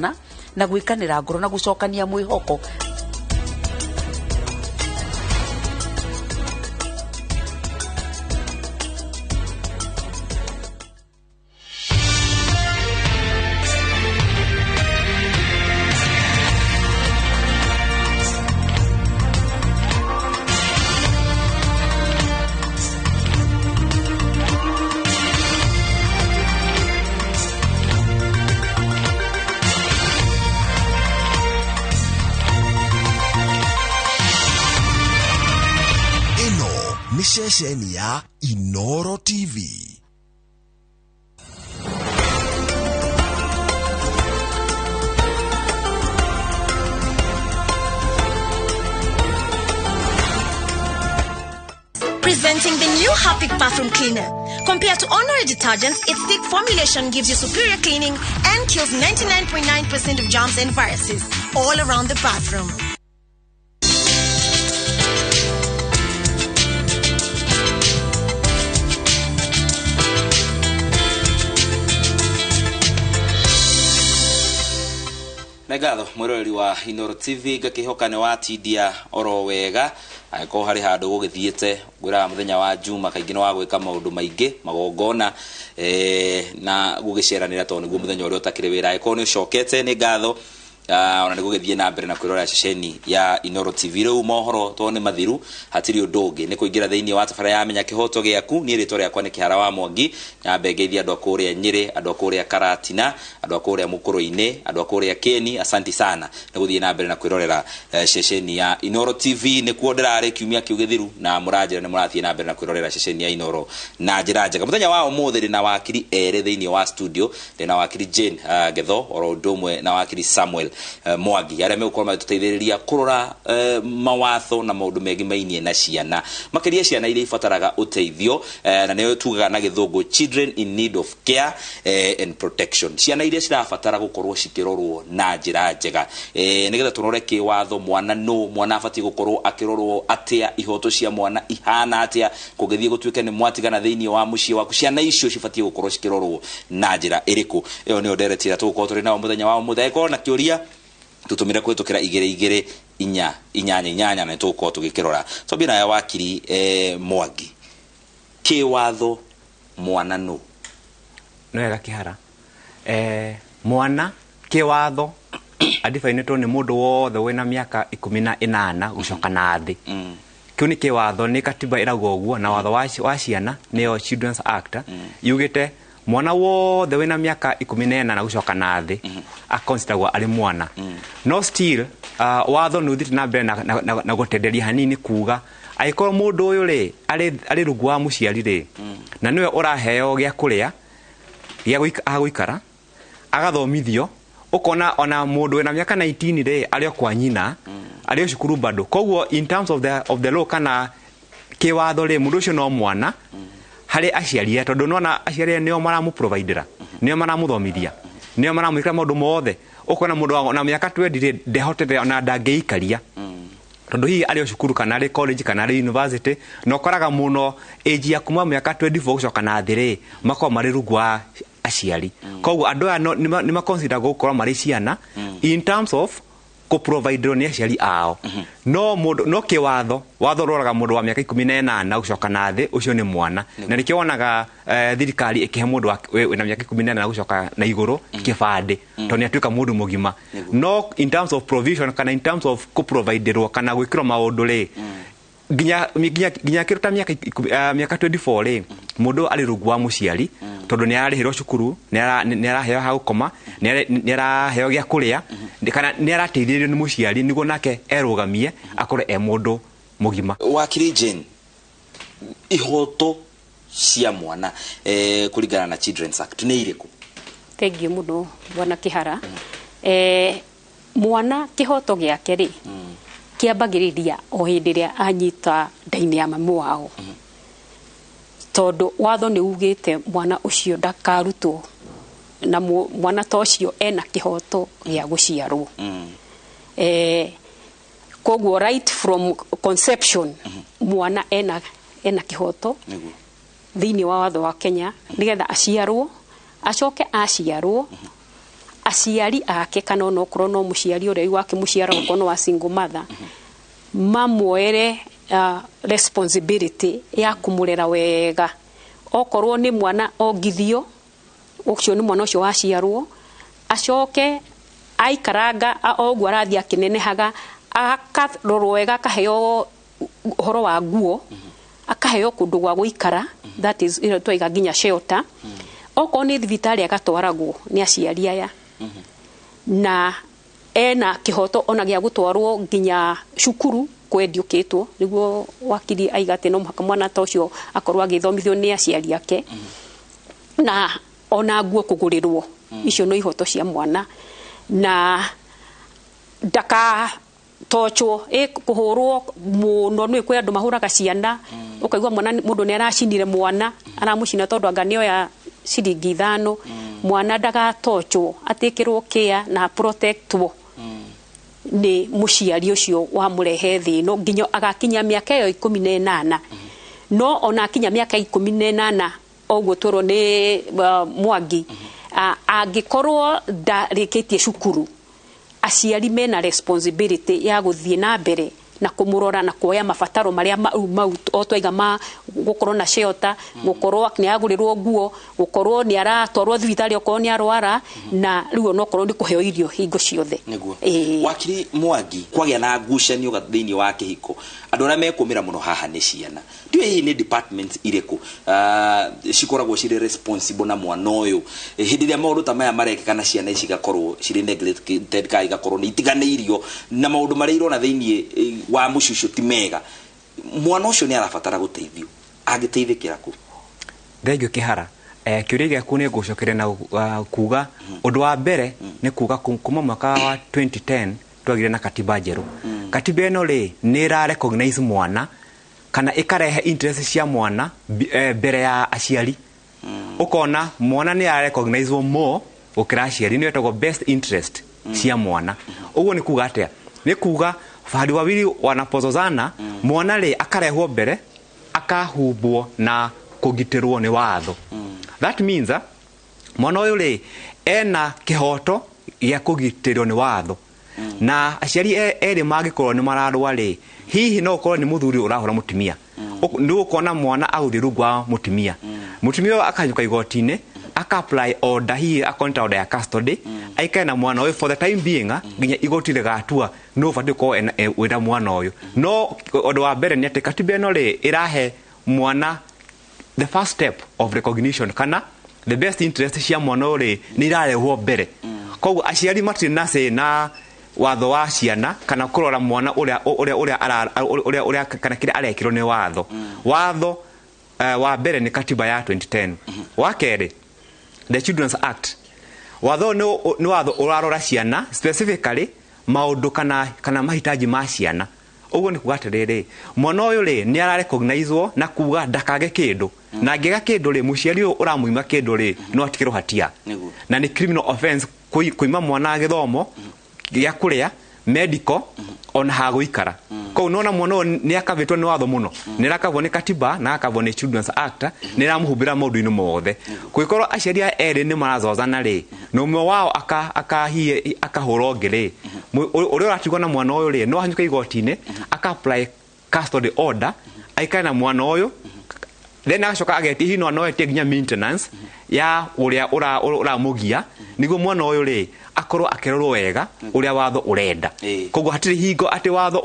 na gwĩkanĩra ngoro na gũcokania mwĩhoko. Ceceni ya Inoro TV. Presenting the new Harpic bathroom cleaner. Compared to ordinary detergents, its thick formulation gives you superior cleaning and kills 99.9% of germs and viruses all around the bathroom. Nĩ ngatho mwĩroreri wa Inoro TV, ngakĩhoka nĩ watindia oro wega. Angĩkorwo harĩ handũ gũgĩthiĩte, ngwĩraga mũthenya wa Juma kaingĩ nĩ wa gwĩka maũndũ maingĩ, magongona na gũgĩceranĩra, tondũ nĩguo mũthenya ũrĩa ũtakĩrĩ wĩra. Angĩkorwo nĩ ũcokete, nĩ ngatho. Ona nĩ gũgĩthiĩ na mbere na kwĩrorera ceceni ya Inoro TV. Rĩu mohoro tondũ nĩ mathiru, hatirĩ ũndũ ũngĩ nĩ kũingĩra thĩinĩ wa tabarĩra ya Menya Kĩhoto Gĩaku. Niĩ rĩtwa rĩakwa nĩ Kĩhara wa Mwangi. Nyambe ngeithie andũ a kũrĩa Nyĩrĩ, andũ a kũrĩa Karatina, andũ a kũrĩa Mũkũrũ-inĩ, andũ a kũrĩa Keni, asanti sana nĩ gũthiĩ na mbere na kwĩrorera ceceni ya Inoro TV. Nĩkuo ndĩrarĩ kiumia kĩu gĩthiru, na mũranjĩra nĩ mũrathiĩ na mbere na kwĩrorera ceceni ya Inoro na njĩra njega. Mũthenya wa ũmũthĩ ndĩna wakiri erĩ thĩinĩ wa studio, ndĩna wakiri Jane Getho oro ũndũ ũmwe na wakiri Samuel Mwangi, arĩa megũkorwo magĩtũteithĩrĩria kũrora mawatho na maũndũ megimainie na ciana, makĩria ciana iria ibataraga ũteithio, na nĩyo tugaga na gĩthũngũ children in need of care and protection, ciana iria cirabatara gũkorwo cikĩrorwo na njĩra njega, nĩgetha tũrore kĩwatho mwana no mwana abatiĩ gũkorwo akĩrorwo atĩa, ihoto cia mwana ihana atĩa, kũngĩthiĩ gũtuĩke nĩ mwatigana thĩinĩ wa mũciĩ waku, ciana icio cibatiĩ gũkorwo cikĩrorwo na njĩra ĩrĩkũ. Ĩyo nĩyo ndereti ĩrĩa tũgũkorwo tũrĩ nao mũthenya wa ũmũthĩ. Angĩkorwo na kĩũria, tũtũmĩre kũhĩtũkĩra 22488 na nĩtũgũkorwo tũgĩkĩrora. Twambie nawe wakiri Mwangi, kĩwatho mwana nũ? Nĩ wega Kĩhara. Mwana kĩwatho adibainĩtwo nĩ mũndũ wothe wĩna mĩaka 18 gũcoka na thĩ. Kĩu nĩ kĩwatho, nĩ katiba ĩrauga ũguo, na watho wa ciana nĩyo Children's Act yugĩte mwana wothe wĩna mĩaka 18 gũcoka na thĩ aconsideragwo arĩ mwana. No still watho nĩ ũthiĩte na mbere na gũtenderia hanini, kuga angĩkorwo mũndũ ũyũ rĩ arĩ rungu wa mũciari rĩ, na nĩwe ũraheo gĩa kũrĩa, gĩa gũikara, agathomithio, ũkona ona mũndũ wĩna mĩaka 19 rĩ arĩ o kwa nyina, arĩ o cukuru bado. Koguo in terms of the law kana kĩwatho rĩ, mũndũ ũcio no mwana harĩ aciari aya, tondũ nĩwona aciari aya nĩo maramũprovidera, nĩo maramũthomithia, nĩo maramwĩkĩra maũndũ mothe. Ũkona mũndũ na mĩaka 20 rĩ ndehotete ona ndangĩikaria, tondũ hihi arĩ o cukuru kana arĩ college kana arĩ university, na ũkoraga mũno age ya kuma mĩaka 24 gũcoka na thĩ rĩ makoragwo marĩ rungu wa aciari. Koguo andũ aya nĩ maconsider gũkorwo marĩ ciana in terms of kũproviderwo nĩ aciari ao. No mũndũ no kĩwatho, watho ũroraga mũndũ wa mĩaka 18 gũcoka na thĩ, ũcio nĩ mwana. Na nĩkĩo wonaga thirikari ĩkĩhe mũndũ wĩna mĩaka 18 gũcoka na igũrũ kĩbandĩ, tondũ nĩ atuĩka mũndũ mũgima. No in terms of provision kana in terms of kũproviderwo kana gwĩkĩrwo maũndũ rĩ, nginya kĩndũ ta mĩaka 24 rĩ, mũndũ arĩ rungu wa mũciari, tondũ nĩ ararĩhĩrwo cukuru, nĩ araheo ha gũkoma, nĩ araheo gĩa kũrĩa, kana nĩ arateithĩrĩrio nĩ mũciari nĩguo nake erũgamie akorwo e mũndũ mũgima. Wakiri Jane, ihoto cia mwana kũringana na Children's Act nĩ irĩkũ? Thengiũ mũno bwana Kĩhara. Mwana kĩhoto gĩake rĩ kĩambagĩrĩria o hĩndĩ ĩrĩa anyita nda-inĩ ya mamu wao, tondũ watho nĩ ugĩte mwana ũcio ndakarutwo, na mwana ta ũcio ena kĩhoto gĩa gũciarwo. Koguo right from conception mwana ena kĩhoto thĩinĩ wa watho wa Kenya, nĩgetha aciarwo, acoke aciarwo aciari ake kana onokorwo no mũciari ũrĩa wake mũciara okorwo no wa single mother, mamuoere responsibility ya kũmũrera wega. Okorwo nĩ mwana ongithio, ũcio nĩ mwana ũcio waciarwo, acoke aikaranga oguo arathiĩ akĩnenehaga, akarorwo wega, akaheo ũhoro wa nguo, akaheo kũndũ gwa gũikara, that is ĩyo twaiga nginya shelter. Okorwo nĩ thibitarĩ agatwaragwo nĩ aciari aya, na ena kĩhoto ona gĩa gũtwarwo nginya cukuru kwendiũkĩtwo, nĩguo wakiri aiga atĩ no mũhaka mwana ta ũcio akorwo agĩthomithio nĩ aciari ake, na ona nguo kũgũrĩrwo. Icio no ihoto cia mwana, na ndakatochwo kũhũrwo mũno. Nĩ kwĩ andũ mahũraga ciana Ũkaigua mwana mũndũ nĩ aracinire mwana, aramũcina tondũ anga nĩoya ciringi 5. Mwana ndagatochwo, atĩkĩrwo care na protectwo nĩ mũciari ũcio wamũrehe thĩ ĩno nginya agakinya mĩaka ĩyo 18. No ona akinya mĩaka 18 ũguo twerwo nĩ Mwangi, angĩkorwo ndarĩkĩtie cukuru, aciari mena responsibility ya gũthiĩ na mbere na kũmũrora na kuoya mabataro marĩa mau o twaiga ma gũkorwo na shelter, gũkorwo nĩ agũrĩrwo nguo, gũkorwo nĩ aratwarwo thibitarĩ okorwo nĩ arwara, na rĩu onokorwo nĩ kũheo irio hingo ciothe. Nĩguo. Ĩĩ. Wakiri Mwangi, kwagĩa na ngucanio thĩinĩ wa kĩhiko, andũ arĩa mekũmĩra mũno haha nĩ ciana. Ndiũĩ hihi nĩ departments irĩkũ cikoragwo cirĩ responsible na mwana ũyũ hĩndĩ ĩrĩa maũndũ ta maya marekĩka na ciana ici igakorwo cirĩ neglected kana igakorwo nĩ itiganĩirio na maũndũ marĩa irona thĩinĩ wa mũciĩ ũcio ti mega, mwana ũcio nĩ arabatara gũteithio, angĩteithĩkĩra kũ? Thengio Kĩhara. Kĩũria gĩaku nĩ ngũcokeria na kuga ũndũ wa mbere nĩ kuga kuma mwaka wa 2010 twagire na katiba njerũ. Katiba ĩno rĩ nĩ ĩra recognize mwana kana ĩkarehe interest cia mwana mbere ya aciari. Ũkona mwana nĩ ara recognize more gũkĩra aciari, nĩyo ĩtagwo best interest cia mwana. Ũguo nĩ kuga atĩa? Nĩ kuga fahari wawili wanapozozana, mwana rĩ akarehwo mbere, akahumbwo na kũgitĩrwo nĩ watho. That means mwana ũyũ rĩ ena kĩhoto gĩa kũgitĩrwo nĩ watho. Na aciari erĩ mangĩkorwo nĩ mararũa rĩ, hihi no ũkorwo nĩ mũthuri ũrahũra mũtumia. Nĩ ũkona mwana agũthiĩ rungu wa mũtumia. Mũtumia ũyũ akanyũka igoti-inĩ, aka apply order, hihi akonta order ya custody, aikare na mwana ũyũ for the time being nginya igoti rĩgatua nũ ũbatiĩ gũkorwo wĩna mwana ũyũ. No ũndũ wa mbere nĩ atĩ katiba ĩno rĩ ĩrahe mwana the first step of recognition kana the best interest cia mwana ũyũ rĩ nĩ irarehwo mbere. Koguo aciari matirĩ na say na watho wa ciana kana kũrora mwana ũrĩa ũrĩa ũrĩa ara ũrĩa ũrĩa kana kĩrĩa arekĩrwo nĩ watho. Watho wa mbere nĩ katiba ya 2010. Wa kerĩ, the Children's Act. Watho nĩ watho ũrarora ciana specifically maũndũ kana mahitaji ma ciana. Ũguo nĩ kuga atĩrĩrĩ, mwana ũyũ rĩ nĩ ararecognizwo na kuga ndakage kĩndũ. Na angĩaga kĩndũ rĩ, mũciari ũyũ ũramũima kĩndũ rĩ no atigĩrwo hatia. Na nĩ criminal offense kũima mwana gĩthomo gĩa kũrĩa, medical, ona ha gũikara. Koguo nona mwana ũyũ nĩ akavĩtwo nĩ watho mũno. Nĩ arakavwo nĩ katiba na akavwo nĩ Children's Act, nĩ ĩramũhumbĩra maũndũ-inĩ mothe. Kũngĩkorwo aciari aya erĩ nĩ marazozana rĩ, na ũmwe wao akahũra ũngĩ rĩ, ũrĩa ũratigwo na mwana ũyũ rĩ, no ahanyũke igoti-inĩ, aka apply custody order, aikare na mwana ũyũ, then agacoka agetia hihi no etie nginya maintenance ya ũrĩa ũramũgia, nĩguo mwana ũyũ rĩ akorwo akĩrorwo wega ũrĩa watho ũrenda. Koguo hatirĩ hingo atĩ watho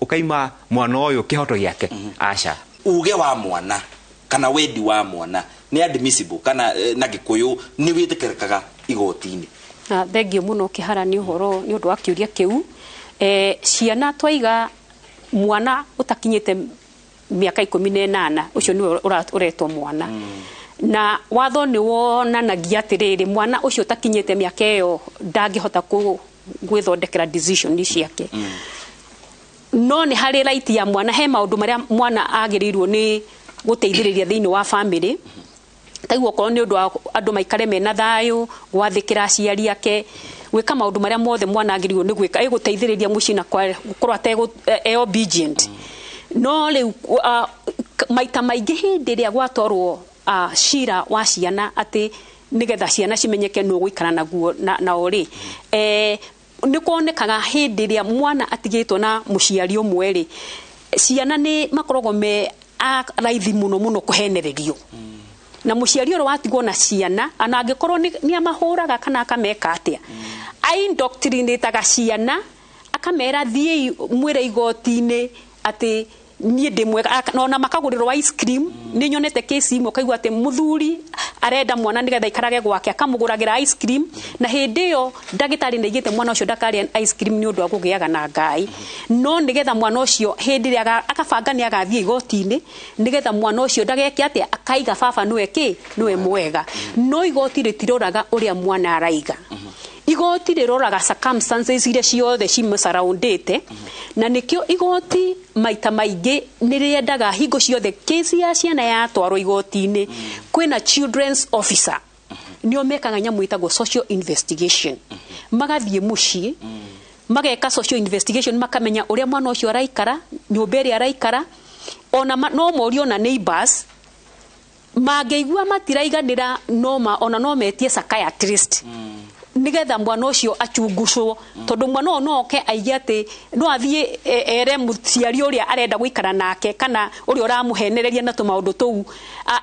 ũkaima mwana ũyũ kĩhoto gĩake. Aca. Uge wa mwana kana wendi wa mwana nĩ admissible kana na Gĩkũyũ nĩ wĩtĩkĩrĩkaga igoti-inĩ? Thengio mũno Kĩhara nĩ ũhoro nĩ ũndũ wa kĩũria kĩu. Ciana twaiga mwana ũtakinyĩte mĩaka 18 ũcio nĩwe ũretwo mwana. Na watho nĩ wonanagia atĩrĩrĩ, mwana ũcio ũtakinyĩte mĩaka ĩyo ndangĩhota gwĩthondekera decision ciake. No nĩ harĩ right ya mwana, he maũndũ marĩa mwana agĩrĩirwo nĩ gũteithĩrĩria thĩinĩ wa family. Taiguo okorwo nĩ ũndũ wa andũ maikare mena thayũ, gwathĩkĩra aciari ake, gwĩka maũndũ marĩa mothe mwana agĩrĩirwo nĩ gwĩka, ĩgũteithĩrĩria mũciĩ na gũkorwo e obedient. No rĩu maita maingĩ hĩndĩ ĩrĩa gwatwarwo cira wa ciana atĩ nĩgetha ciana cimenyeke nũ ũgũikara naguo nao rĩ, nĩ kuonekaga hĩndĩ ĩrĩa mwana atigĩtwo na mũciari ũmwe rĩ, ciana nĩ makoragwo me raithi mũno mũno kũhenererio. Na mũciari ũrĩa watigwo na ciana ona angĩkorwo nĩ amahũraga kana akameka atĩa, aindoctrinataga ciana akamera thiĩi mwĩre igoti-inĩ atĩ niĩ ndĩ mwega, ona makagũrĩrwo ice cream. Nĩ nyonete case imwe ũkaigua atĩ mũthuri arenda mwana nĩgetha aikarage gwake akamũgũragĩra ice cream, na hĩndĩ ĩyo ndagĩtarĩ nĩaigĩte mwana ũcio ndakarĩe ice cream nĩ ũndũ wa kũgĩaga na ngai. No nĩgetha mwana ũcio hĩndĩ ĩrĩa akabanga nĩ agathiĩ igoti-inĩ nĩgetha mwana ũcio ndageke atĩa, akaiga baba nĩwe kĩ, nĩwe mwega. No igoti rĩtiroraga ũrĩa mwana araiga. Igoti Igoti rĩroraga circumstances iria ciothe cimũcaraũndĩte, na nĩkĩo igoti maita maingĩ nĩ rĩendaga hingo ciothe kesi ya ciana yatwarwo igoti-inĩ kwĩna children's officer, nĩo mekaga nyamũ ĩtagwo social investigation. Magathiĩ mũciĩ, mageka social investigation, makamenya ũrĩa mwana ũcio araikara, nyũmba ĩrĩa araikara. Ona no morio na neighbors mangĩigua matiraiganĩra, no ma, ona no metie psychiatrist nigetha mwana ũcio achungucwo, tondũ mwana ũyũ no oke aige atĩ no athiĩ ere mũciari ũrĩa arenda gũikara nake kana ũrĩa ũramũhenereria na tũmaũndũ tũu,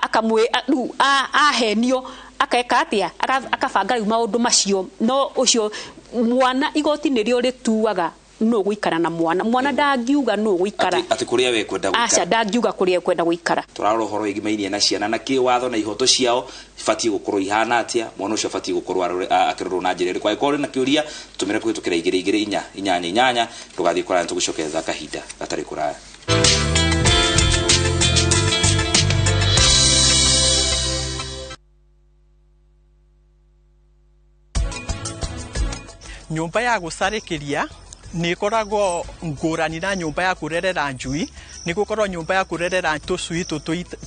akamwĩ rĩu ahenio, akeka atĩa, akabanga rĩu maũndũ macio. No ũcio mwana, igoti nĩrĩo rĩtuaga no gũikara na mwana. Mwana ndangiuga no gũikara atĩ kũrĩa we kwenda aca gũikara. Ndangiuga kũrĩa ekwenda gũikara. Tũrarora ũhoro wĩgimainie na ciana na kĩwatho na ihoto ciao ibatiĩ gũkorwo ihana atĩa, mwana ũcio abatiĩ gũkorwo akĩrorwo na njĩra ĩrĩkũ. Angĩkorwo ũrĩ na kĩũria, tũmĩre kũhĩtũkĩra 22488. Ndũgathiĩ kũraya, nĩtũgũcokerera kahinda gatarĩ kũraya. Nyũmba ya gũcarĩkĩria nĩ ĩkoragwo ngũrani na nyũmba ya kũrerera njui, nĩ gũkorwo nyũmba ya kũrerera tũcui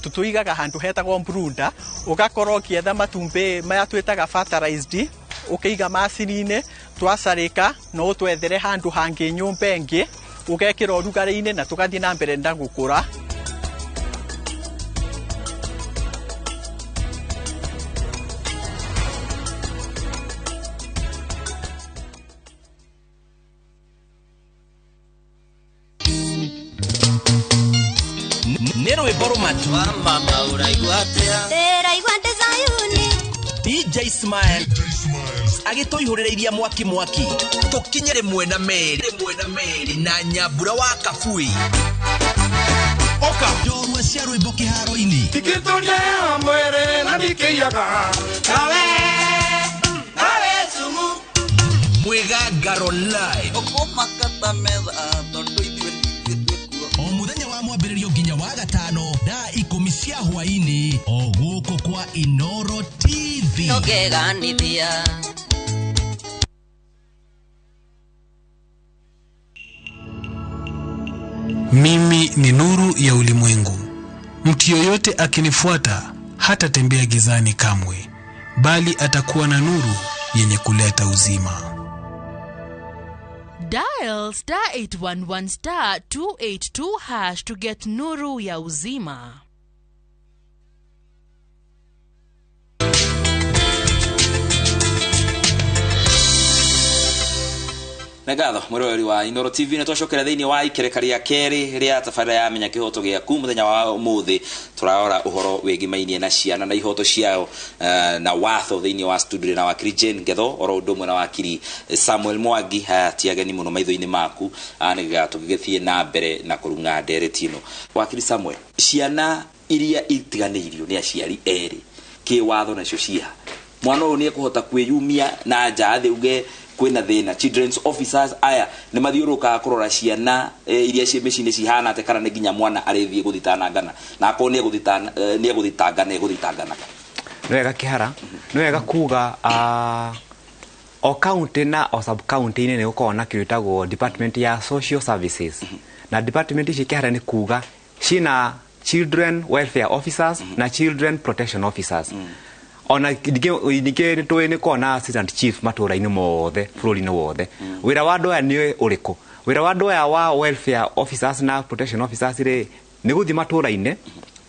tũtũigaga handũ hetagwo brooder, ũgakorwo ũkĩetha matumbĩ maya twĩtaga fertilized, ũkĩiga macini-inĩ, twacarĩka no ũtwethere handũ hangĩ nyũmba ĩngĩ, ũgekĩra ũrugarĩ-inĩ na tũgathiĩ na mbere na gũkũra. Nĩ rwĩmbo rũmatu. Mama ũraigua atĩa? Ndĩraigua ndĩ Zayuni. DJ Smile agĩtũihũrĩrĩiria mwaki mwaki, tũkinye rĩmwe na merĩ, rĩmwe na merĩ na Nyambura wa Kabui. Oka njorua cia rwĩmbo kĩharo-inĩ. Ndikĩtũria ya mwĩrĩ na ndikĩiyaga. Nawe, nawe cumu. Mwĩgangaro live. Ũkũmakata metha tondũ ithuĩ nithuĩ twĩkuo. O mũthenya wa mwambĩrĩrio nginya wa gatano thaa 10 cia hwaĩ-inĩ, o gũkũ kwa Inoro TV. Ndũngeganithia. Mimi ni nuru ya ulimwengu. Mtu yoyote akinifuata hatatembea gizani kamwe, bali atakuwa na nuru yenye kuleta uzima. Dial star 811 star 282 hash to get nuru ya uzima. Nĩ ngatho mwĩroreri wa Inoro TV, nĩ twacokera thĩinĩ wa ikereka rĩa kerĩ rĩa tabarĩra ya Menya Kĩhoto Gĩaku. Mũthenya wa ũmũthĩ tũrarora ũhoro wĩgimainie na ciana na ihoto ciao na watho. Thĩinĩ wa studio na wakiri Jane Ngetho oro ũndũ ũmwe na wakiri Samuel Mwangi. Haya ti ageni mũno maitho-inĩ maku, nĩgetha tũgĩgĩthiĩ na mbere na kũrung'a ndereti ĩno. Wakiri Samuel, ciana iria itiganĩirio nĩ aciari erĩ kĩwatho nacio ciha, mwana ũyũ nĩ ekũhota kwĩyumia na nja thĩ uge kwĩna thĩna? Children's officers aya nĩ mathiũrũrũkaga kũrora ciana iria ciĩ mĩciĩ-inĩ cihana atĩa, kana nĩ nginya mwana arĩthiĩ gũthitanangana, na akorwo nĩ egũthitangana, egũthitangana? Nĩ wega Kĩhara, nĩ wega kuga o county na o sub county-inĩ nĩ gũkoragwo na kĩndũ gĩtagwo department ya social services. Na department ici Kĩhara nĩ kuga ciĩna children welfare officers na children protection officers. Ona ningĩ nĩ tũĩ nĩ koragwo na assistant chief matũũra-inĩ mothe bũrũri-inĩ wothe. Wĩra wa andũ aya nĩ ũrĩkũ? Wĩra wa andũ aya wa welfare officers na protection officers rĩ, nĩ gũthiĩ matũũra-inĩ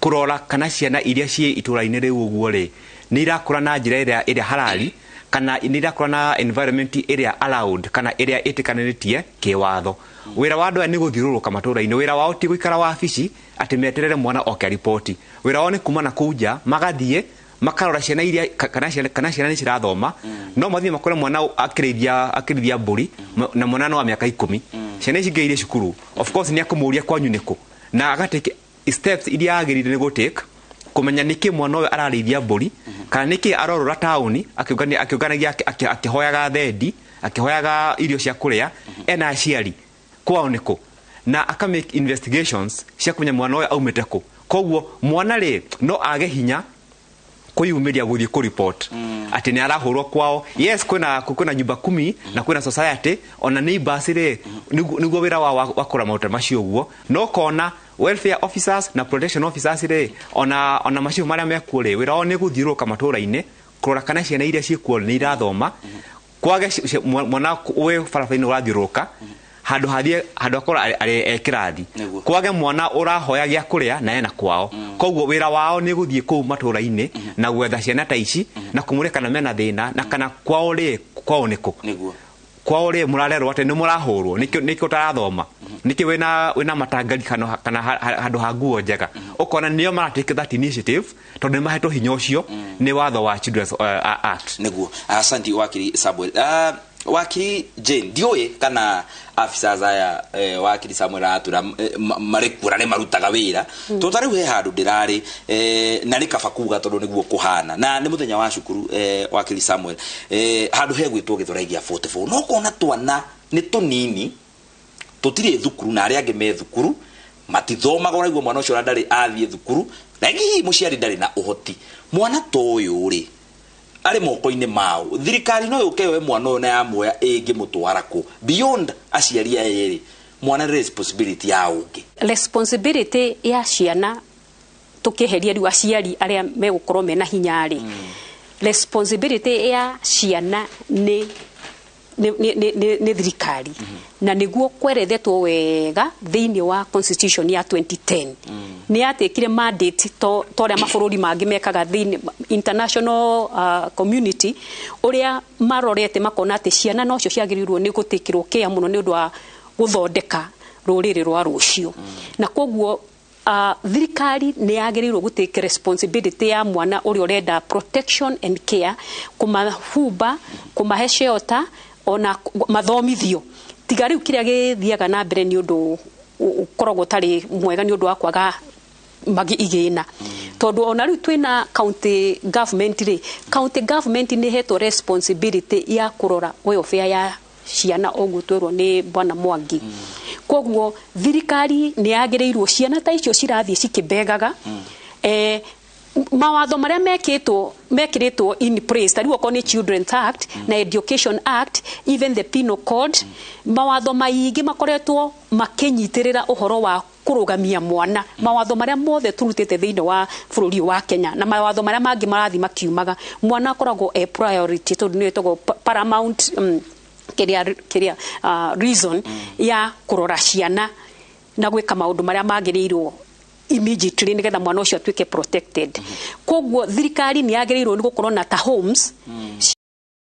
kũrora kana ciana iria ciĩ itũũra-inĩ rĩu ũguo rĩ, nĩ irakũra na njĩra ĩrĩa halali, kana nĩ irakũra na environment ĩrĩa allowed, kana ĩrĩa ĩtĩkanĩrĩtie kĩwatho. Wĩra wa andũ aya nĩ gũthiũrũrũka matũũra-inĩ. Wĩra wao ti gũikara wabici atĩ meterere mwana oke riboti. Wĩra wao nĩ kuma na kũu nja, magathiĩ makarora ciana iria kana ciana, kana ciana nĩ cirathoma. No mathiĩ makore mwana akĩrĩithia mbũri, na mwana no wa mĩaka 10. Ciana ici ingĩ irĩ cukuru, of course nĩ akũmũria kwanyu nĩkũ, na agatake steps iria agĩrĩire nĩ gũtake kũmenya nĩkĩ mwana ũyũ ararĩithia mbũri, kana nĩkĩ arorora taũni akĩũnganagia akĩhoyaga thendi, akĩhoyaga irio cia kũrĩa, ena aciari kwao nĩkũ, na aka make investigations cia kũmenya mwana ũyũ aumĩte kũ. Koguo mwana rĩ no age hinya Kwĩyumĩria gũthiĩ kũ report atĩ nĩ arahũrwo kwao. Yes, kwĩna nyumba kumi na kwĩna society ona neighbors rĩ, nĩguo wĩra wao wa kũrora maũndũ macio ũguo. No kona welfare officers na protection officers rĩ, ona macio marĩa mekuo rĩ, wĩra wao nĩ gũthiũrũrũka matũũra-inĩ kũrora kana ciana iria ciĩkuo nĩ irathoma. Kwage mwana wĩ barabara-inĩ ũrathiũrũrũka handũ hathiĩ handũ akorwo arĩ e kĩrathi, kwage mwana ũrahoya gĩa kũrĩa na ena kwao. Koguo wĩra wao nĩ gũthiĩ kũu matũũra-inĩ na gwetha ciana ta ici na kũmũria kana mena thĩna na kana kwao rĩ, kwao nĩkũ, kwao rĩ mũrarerwo atĩ nĩ mũrahũrwo, nĩkĩo ũtarathoma, nĩkĩo wĩna matangari kana handũ ha nguo njega. Ũkona nĩo maratake that initiative tondũ nĩ mahetwo hinya ũcio nĩ watho wa Children's Act. Nĩguo. Asanti, wakiri Samuel. Wakiri Jane, ndiũĩ kana officers aya, wakiri Samuel aratwĩra, marĩ kuo na nĩ marutaga wĩra. Tondũ ta rĩu he handũ ndĩrarĩ, na nĩ kaba kuga tondũ nĩguo kũhana na nĩ mũthenya wa cukuru, wakiri Samuel, handũ hegwĩtwo Gĩthũrai gĩa 44, no kona twana nĩ tũnini tũtirĩ thukuru na arĩa angĩ me thukuru matithomaga. Ũraigua mwana ũcio ona ndarĩ athiĩ thukuru na hihi mũciari ndarĩ na ũhoti. Mwana ta ũyũ rĩ, arĩ moko-inĩ mao, thirikari no yũke yoe mwana ũyũ na yamuoya ĩngĩmũtwara kũ beyond aciari aya erĩ? Mwana nĩ responsibility ya ũngĩ. Responsibility ya ciana, tukĩeheria rĩu aciari arĩa megũkorwo mena hinya rĩ, responsibility ya ciana nĩ thirikari, na nĩguo kwerethetwo wega thĩinĩ wa constitution ya 2010. Nĩ yatekire mandate to ũrĩa mabũrũri mangĩ mekaga thĩinĩ international community, ũrĩa marorete makona atĩ ciana nocio ciagĩrĩirwo nĩ gũtĩkĩrwo kĩa mũno nĩ ũndũ wa gũthondeka rũrĩrĩ rwa rũciũ. Na koguo thirikari nĩ yagĩrĩirwo gũtake responsibility ya mwana ũrĩa ũrenda protection and care, kũmahumba, kũmahe shelter, ona mathomithio. Tiga rĩu kĩrĩa gĩthiaga na mbere nĩ ũndũ ũkoragwo ũtarĩ mwega nĩ ũndũ wa kwaga magi igĩna, tondũ ona rĩu twĩna county government rĩ, county government nĩ ĩhetwo responsibility ya kũrora welfare ya ciana, ũguo twerwo nĩ bwana Mwangi. Koguo thirikari nĩ yagĩrĩirwo, ciana ta icio cirathiĩ cikĩbegaga, mawatho marĩa mekĩtwo mekĩrĩtwo in place, ta rĩu okorwo nĩ Children's Act na Education Act, even the Penal Code, mawatho maingĩ makoretwo makĩnyitĩrĩra ũhoro wa kũrũgamia mwana. Mawatho marĩa mothe tũrutĩte thĩinĩ wa bũrũri ũyũ wa Kenya na mawatho marĩa mangĩ marathiĩ makiumaga, mwana akoragwo e priority, tondũ nĩyo ĩtagwo paramount kĩrĩa reason ya kũrora ciana na gwĩka maũndũ marĩa magĩrĩirwo immediately nĩgetha mwana ũcio atuĩke protected. Koguo thirikari nĩ yagĩrĩirwo nĩ gũkorwo na ta homes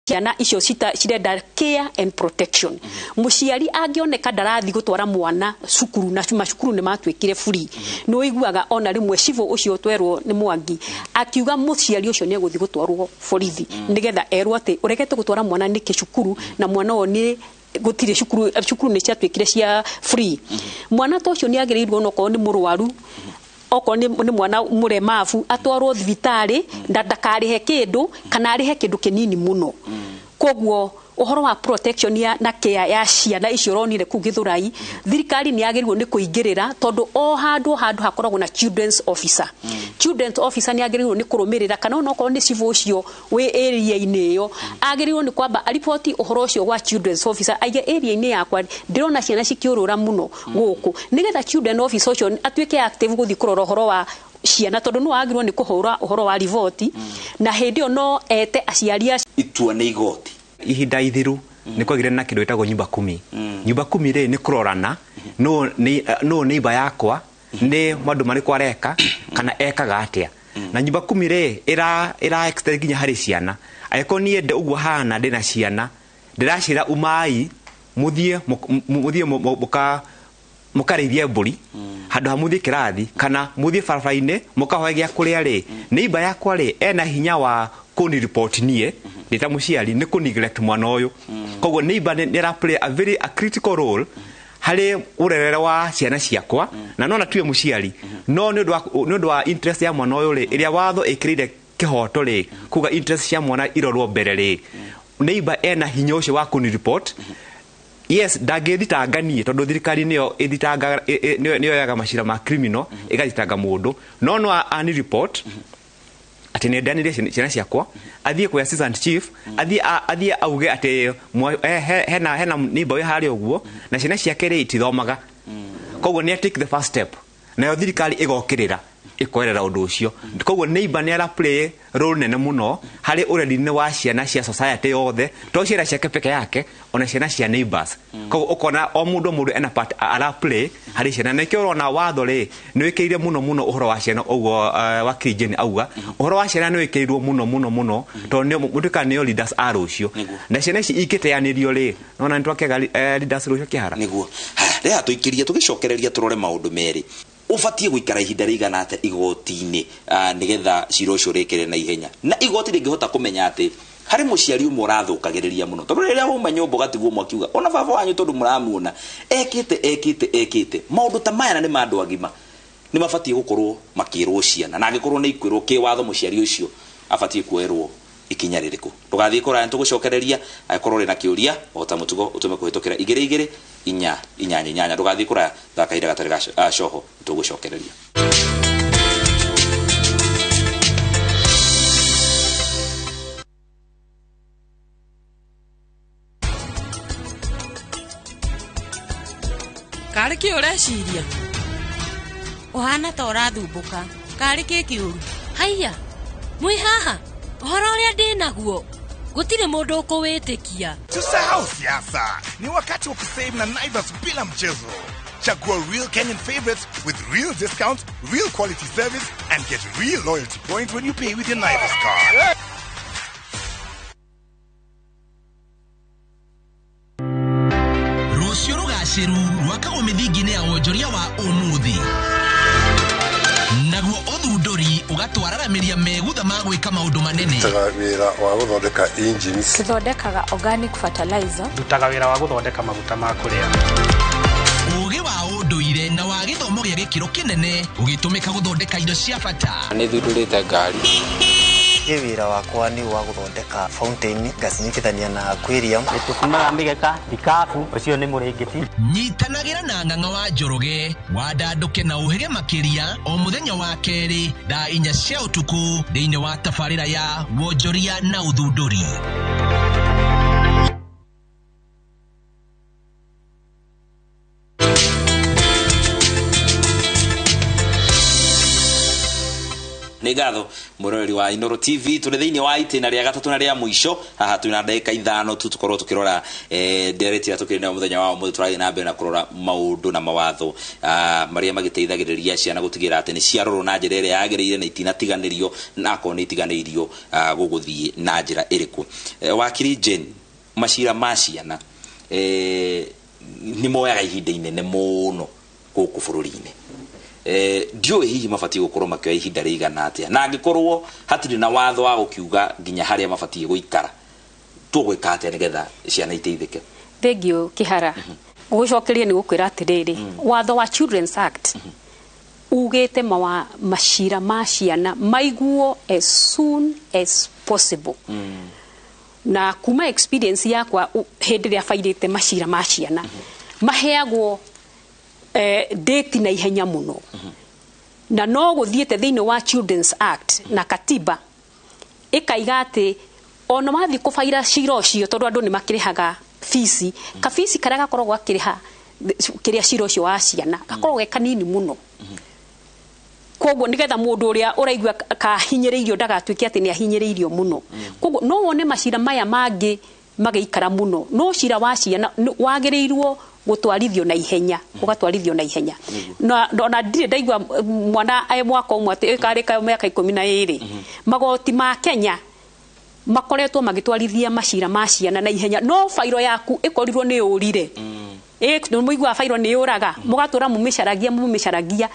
ciana icio cirenda care and protection. Mũciari angĩoneka ndarathiĩ gũtwara mwana cukuru, na macukuru nĩ matuĩkire free, nĩ ũiguaga ona rĩmwe civil ũcio twerwo nĩ Mwangi akiuga mũciari ũcio nĩ egũthiĩ gũtwarwo borithi nĩgetha erwo atĩ ũregete gũtwara mwana nĩkĩ cukuru, na mwana ũyũ nĩ gũtirĩ cukuru, cukuru nĩ ciatuĩkire cia free. Mwana ta ũcio nĩ agĩrĩirwo, onokorwo nĩ mũrwaru, okorwo nĩ mwana mũremabu, atwarwo thibitarĩ na ndakarĩhe kĩndũ kana arĩhe kĩndũ kĩnini mũno. Koguo ũhoro wa protection ya na care ya ciana icio ũronire kũu Gĩthũrai, thirikari nĩ yagĩrĩirwo nĩ kũingĩrĩra, tondũ o handũ o handũ hakoragwo na children's officer. Children's officer nĩ agĩrĩirwo nĩ kũrũmĩrĩra, kana onokorwo nĩ civil ũcio wĩ area-inĩ ĩyo agĩrĩirwo nĩ kwamba ariboti ũhoro ũcio gwa children's officer, aige area-inĩ yakwa ndĩrona ciana cikĩũrũra mũno gũkũ, nĩgetha children officer ũcio atuĩke active gũthiĩ kũrora ũhoro wa ciana, tondũ no agĩrĩirwo nĩ kũhũra ũhoro wa riboti, na hĩndĩ ĩyo no ete aciari acio. Itua nĩ igoti. Ihinda ithiru nĩ kwagĩire na kĩndũ gĩtagwo nyumba kumi. Nyumba kumi rĩ, nĩ kũrorana nũ neighbor yakwa, nĩ maũndũ marĩkũ areka kana ekaga atĩa. Na nyumba kumi rĩ, ĩra extend nginya harĩ ciana. Angĩkorwo niĩ ndĩ ũguo hana ndĩna ciana, ndĩracira umai mũthiĩ mũkarĩithie mbũri handũ ha mũthiĩ kĩrathi kana mũthiĩ barabara-inĩ mũkahoe gĩa kũrĩa rĩ, neighbor yakwa rĩ, ena hinya wa kũni report niĩ ndĩ ta mũciari nĩ kũ neglect mwana ũyũ. Koguo neighbor nĩ ĩra play a very a critical role harĩ ũrerere wa ciana ciakwa, na no na tuwe mũciari, no nĩ ũndũ wa interest ya mwana ũyũ rĩ, ĩrĩa watho ĩkĩrĩire kĩhoto rĩ, kuga interest cia mwana irorwo mbere rĩ, neighbor ena hinya ũcio wa kũni report. Yes, ndangĩthitanga niĩ tondũ thirikari nĩyo ĩthitangaga, nĩyo yoyaga macira ma criminal ĩgathitanga mũndũ, no ani report atĩ atĩ nĩ ndeanĩrie ciana ciakwa, athiĩ kwĩ assistant chief, athiĩ auge atĩ hena neighbor wĩ harĩa ũguo na ciana ciake rĩ itithomaga. Koguo nĩ take the first step, nayo thirikari ĩgokĩrĩra ĩkoerera ũndũ ũcio. Koguo neighbor nĩ ara play role nene mũno harĩ ũreri-inĩ wa ciana cia society yothe, to ciana ciake peke yake, ona ciana cia neighbors. Koguo ũkona o mũndũ ena part ara play harĩ ciana, na nĩkĩo ũrona watho rĩ nĩ wĩkĩrĩire mũno mũno ũhoro wa ciana. Ũguo wakiri Jane auga ũhoro wa ciana nĩ wĩkĩrĩirwo mũno mũno mũno, tondũ nĩo mũtuĩkaga nĩo leaders a rũciũ, na ciana ici ingĩteanĩrio rĩ, nona nĩ twakĩaga leaders rũciũ kĩhara. Nĩguo rĩha tũikĩrie tũgĩcokereria tũrore maũndũ merĩ. Ũbatiĩ gũikara ihinda rĩigana atĩa igoti-inĩ nĩgetha cira ũcio ũrĩkĩre na ihenya, na igoti rĩngĩhota kũmenya atĩ harĩ mũciari ũmwe ũrathũkagĩrĩria mũno, tondũ rĩrĩa wauma nyũmba ũgatigwo mwakiuga ona baba wanyu tondũ mũramuona ekĩte maũndũ ta maya na nĩ ma andũ agima, nĩ mabatiĩ gũkorwo makĩrwo ciana, na angĩkorwo nĩ ikwĩrwo kĩwatho mũciari ũcio abatiĩ kuoerwo ikinya rĩrĩkũ. Ndũgathiĩ kũraya, nĩtũgũcokereria. Angĩkorwo ũrĩ na kĩũria o ta mũtugo ũtũme kũhĩtũkĩra 2 2 4 8 8. Ndũgathiĩ kũraya, thaka kahinda gatarĩ ga coho, nĩtũgũcokereria. Karĩ kĩ ũreciria? Ũhana ta ũrathumbũka, karĩ kĩ kĩũru? Haiya, mwĩ haha, ũhoro ũrĩa ndĩ naguo gũtirĩ mũndũ ũkũwĩtĩkia. Tusahau siasa, ni wakati wa kusave na Naivas bila mchezo. Chagua real Kenyan favorites with real discounts, real quality service, and get real loyalty points when you pay with your Naivas card. Rũciũ rũgacĩru rwakagwo mĩthingi-inĩ ya wonjoria wa ũmũthĩ, naguo ũthundũri ũgatwararamĩria megutha ma gwĩka maũndũ manene. Ndutaga wĩra wa gũthondeka engines. Tũthondekaga organic fertilizer. Ndutaga wĩra wa gũthondeka maguta ma kũrĩa. Ũgĩ wa ũndũire na wa gĩthomo gĩa gĩkĩro kĩnene ũgĩtũmĩka gũthondeka indo cia bata. Nĩ thundũrĩte ngari. Niĩ wĩra wakwa nĩ wa gũthondeka fountain, ngacinyitithania na aquarium. Nĩ tũbumaga mĩgeka, ikabu, ũcio nĩ mũrĩngĩti. Nyitanagĩra na Ng'ang'a wa Njoroge wandandũke na ũhĩge makĩria o mũthenya wa kerĩ thaa 4 cia ũtukũ thĩinĩ wa tabarĩra ya wonjoria na ũthundũri. Nĩ ngatho mwĩroreri wa Inoro TV, tũrĩ thĩinĩ wa itĩna rĩa gatatũ na rĩa mũico. Haha twĩna ndagĩka 5 tu tũkorwo tũkĩrora ndereti ĩrĩa tũkĩrĩ nayo mũthenya wa ũmũthĩ. Tũrathiĩ na mbere na kũrora maũndũ na mawatho marĩa magĩteithagĩrĩria ciana gũtigĩrĩra atĩ nĩ ciarorwo na njĩra ĩrĩa yagĩrĩire na itinatiganĩrio, na akorwo nĩ itiganĩirio gũgũthiĩ na njĩra ĩrĩkũ. Wakiri Jane, macira ma ciana nĩ moyaga ihinda inene mũno gũkũ bũrũri-inĩ. Ndiũĩ hihi mabatiĩ gũkorwo makĩoya ihinda rĩigana atĩa, na angĩkorwo hatirĩ na watho wa gũkiuga nginya harĩa mabatiĩ gũikara, tũgwĩka atĩa nĩgetha ciana iteithĩke? Thengiũ Kĩhara. Gũcokeria nĩ gũkwĩra atĩrĩrĩ, watho wa Children's Act ugĩte macira ma ciana maiguo as soon as possible. Na kuma experience yakwa hĩndĩ ĩrĩa bairĩte macira ma ciana, maheagwo date na ihenya mũno, na no gũthiĩte thĩinĩ wa Children's Act na katiba ĩkaiga atĩ ona wathiĩ kũbaira cira ũcio, tondũ andũ nĩ makĩrĩhaga fees, kabici karĩa gakoragwo gakĩrĩha kĩrĩa cira ũcio wa ciana gakoragwo ge kanini mũno. Koguo nĩgetha mũndũ ũrĩa ũraigua kahinyĩrĩirio ndagatuĩke atĩ nĩ ahinyĩrĩirio mũno. Koguo no wone macira maya mangĩ magĩikara mũno, no cira wa ciana wagĩrĩirwo gũtwarithio na ihenya, ũgatwarithio na ihenya. Na ona ndirĩ ndaigua mwana e mwaka ũmwe atĩ karĩ ka mĩaka 12. Magoti ma Kenya makoretwo magĩtwarithia macira ma ciana na ihenya, no bairo yaku ĩkorirwo nĩ yũrire. Nĩ mũiguaga bairo nĩ yũraga, mũgatũra mũmĩcaragia,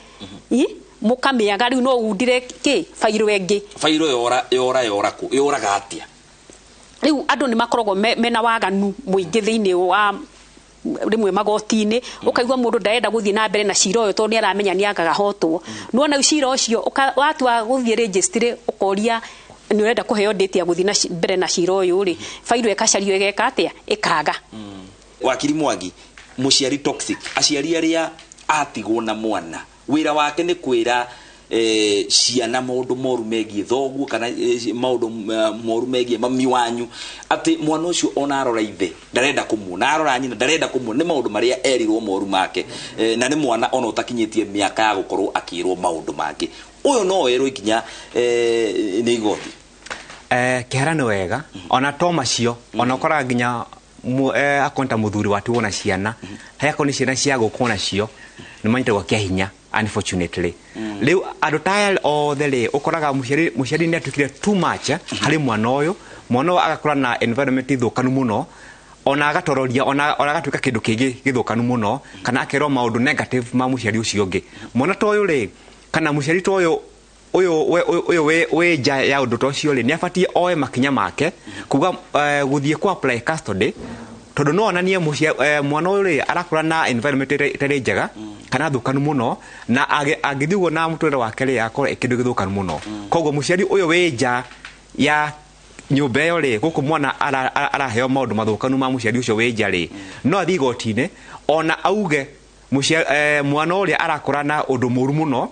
mũkamĩaga, rĩu no undire kĩ bairo ĩngĩ. Bairo yora yora yora kũ? Yũraga atĩa? Rĩu andũ nĩ makoragwo mena waganu mũingĩ thĩinĩ wa rĩmwe magoti-inĩ, ũkaigua mũndũ ndarenda gũthiĩ na mbere na cira ũyũ tondũ nĩ aramenya nĩ angagahotwo. Nĩwona cira ũcio watua gũthiĩ registry ũkoria nĩ ũrenda kũheo date ya gũthiĩ na mbere na cira ũyũ rĩ, bairo ĩgacario ĩgeka atĩa? Ĩkaga. Wakiri Mwangi, mũciari toxic, aciari arĩa atigwo na mwana, wĩra wake nĩ kwĩra Ciana maundu moru megie thoguo kana maundu moru megie mami wanyu, ati mwana ucio ona arora ithe ndarenda kumuona, arora nyina ndarenda kumuona, ni maundu maria erirwo moru make, na ni mwana ona utakinyitie miaka ya gukorwo akirwo maundu make. Uyu no erwo ikinya ni igoti. Kihara ni wega ona to macio ona ukoraga nginya akonta muthuri watuo na ciana haria akorwo ni ciana cia gukwo nacio ni manyitagwo kia hinya unfortunately. Riu andu ta othe ri ukoraga muciari ni atukire too much hari mwana uyu, mwana uyu agakura na environment thukanu muno, ona agatororia ona agatuika kindu kingi githukanu muno, kana akerwo maundu negative ma muciari ucio ungi. Mwana ta uyu ri kana muciari ta uyu uyu we nja ya undu ta ucio ri ni abatie oe makinya make kuga guthie ku apply custody, tondu no onanie mwana uyu ri arakura na environment itari njega kana thukanu muno, na angithiguo na muturire wake ri akorwo kindu githukanu muno. Koguo muciari uyu wi nja ya nyumba iyo ri guku mwana araheo maundu mathukanu ma muciari ucio wi nja ri no athie igoti-ini ona auge mwana uria arakura na undu muru muno,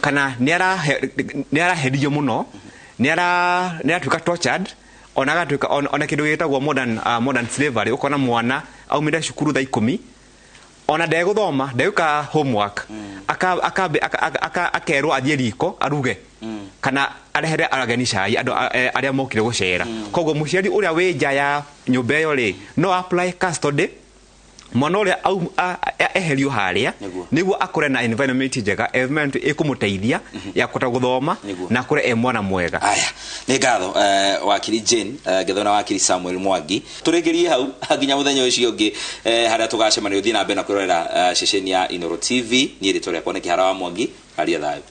kana ni araherio muno, ni aratuika tortured, ona agatuika ona kindu gitagwo modern slavery. Ukona mwana aumire cukuru thaa 10 ona ndegũthoma ndegwĩka homework, akerwo athiĩ riko aruge kana arehere ageni cai andũ arĩa mokire gũcera. Koguo mũciari ũrĩa wĩ nja ya nyũmba ĩyo rĩ no apply custody mwana ũrĩa eherio harĩa nĩguo akũre na environment njega, environment ĩkũmũteithia ya kũhota gũthoma na akũre e mwana mwega. Aya, nĩ ngatho wakiri Jane, ngetho na wakiri Samuel Mwangi. Tũrĩkĩrie hau nginya mũthenya ũcio ũngĩ harĩa tũgacemania. Ũthiĩ na mbere na kwĩrorera ceceni ya Inooro TV. Niĩ rĩtwa rĩakwa nĩ Kĩhara wa Mwangi. Aria thayũ.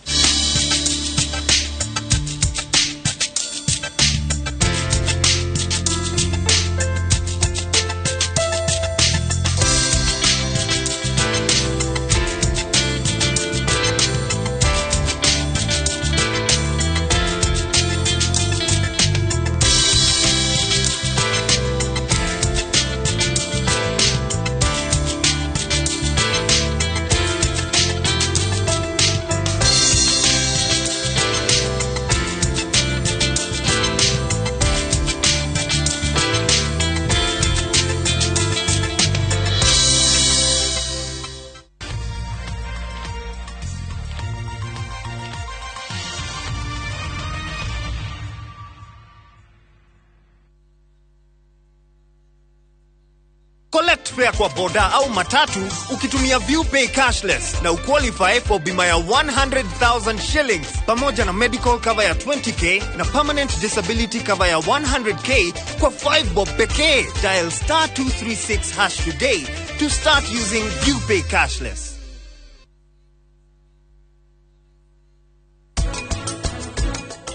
Collect fare kwa boda au matatu ukitumia ViewPay cashless na uqualify for bima ya 100,000 shillings pamoja na medical cover ya 20k na permanent disability cover ya 100k kwa 5 bob pekee. Dial star 236 hash today to start using ViewPay cashless.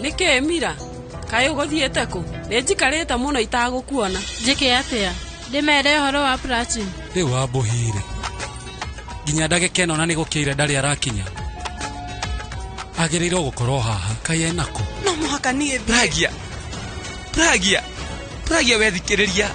Nĩkĩ Mira? Kaĩ ũgũthiĩte kũ? Nĩ njikarĩte mũno itagũkuona. Njĩke atĩa? Ndĩmere ũhoro wa Platin. Rĩu wambũhire nginya ndagĩka ĩno na nĩ gũkĩire ndarĩ arakinya. Agĩrĩirwo gũkorwo haha kaĩ enakũ? No mũhaka niĩ thiĩ. Pragia, Pragia, Pragia wethikĩrĩria.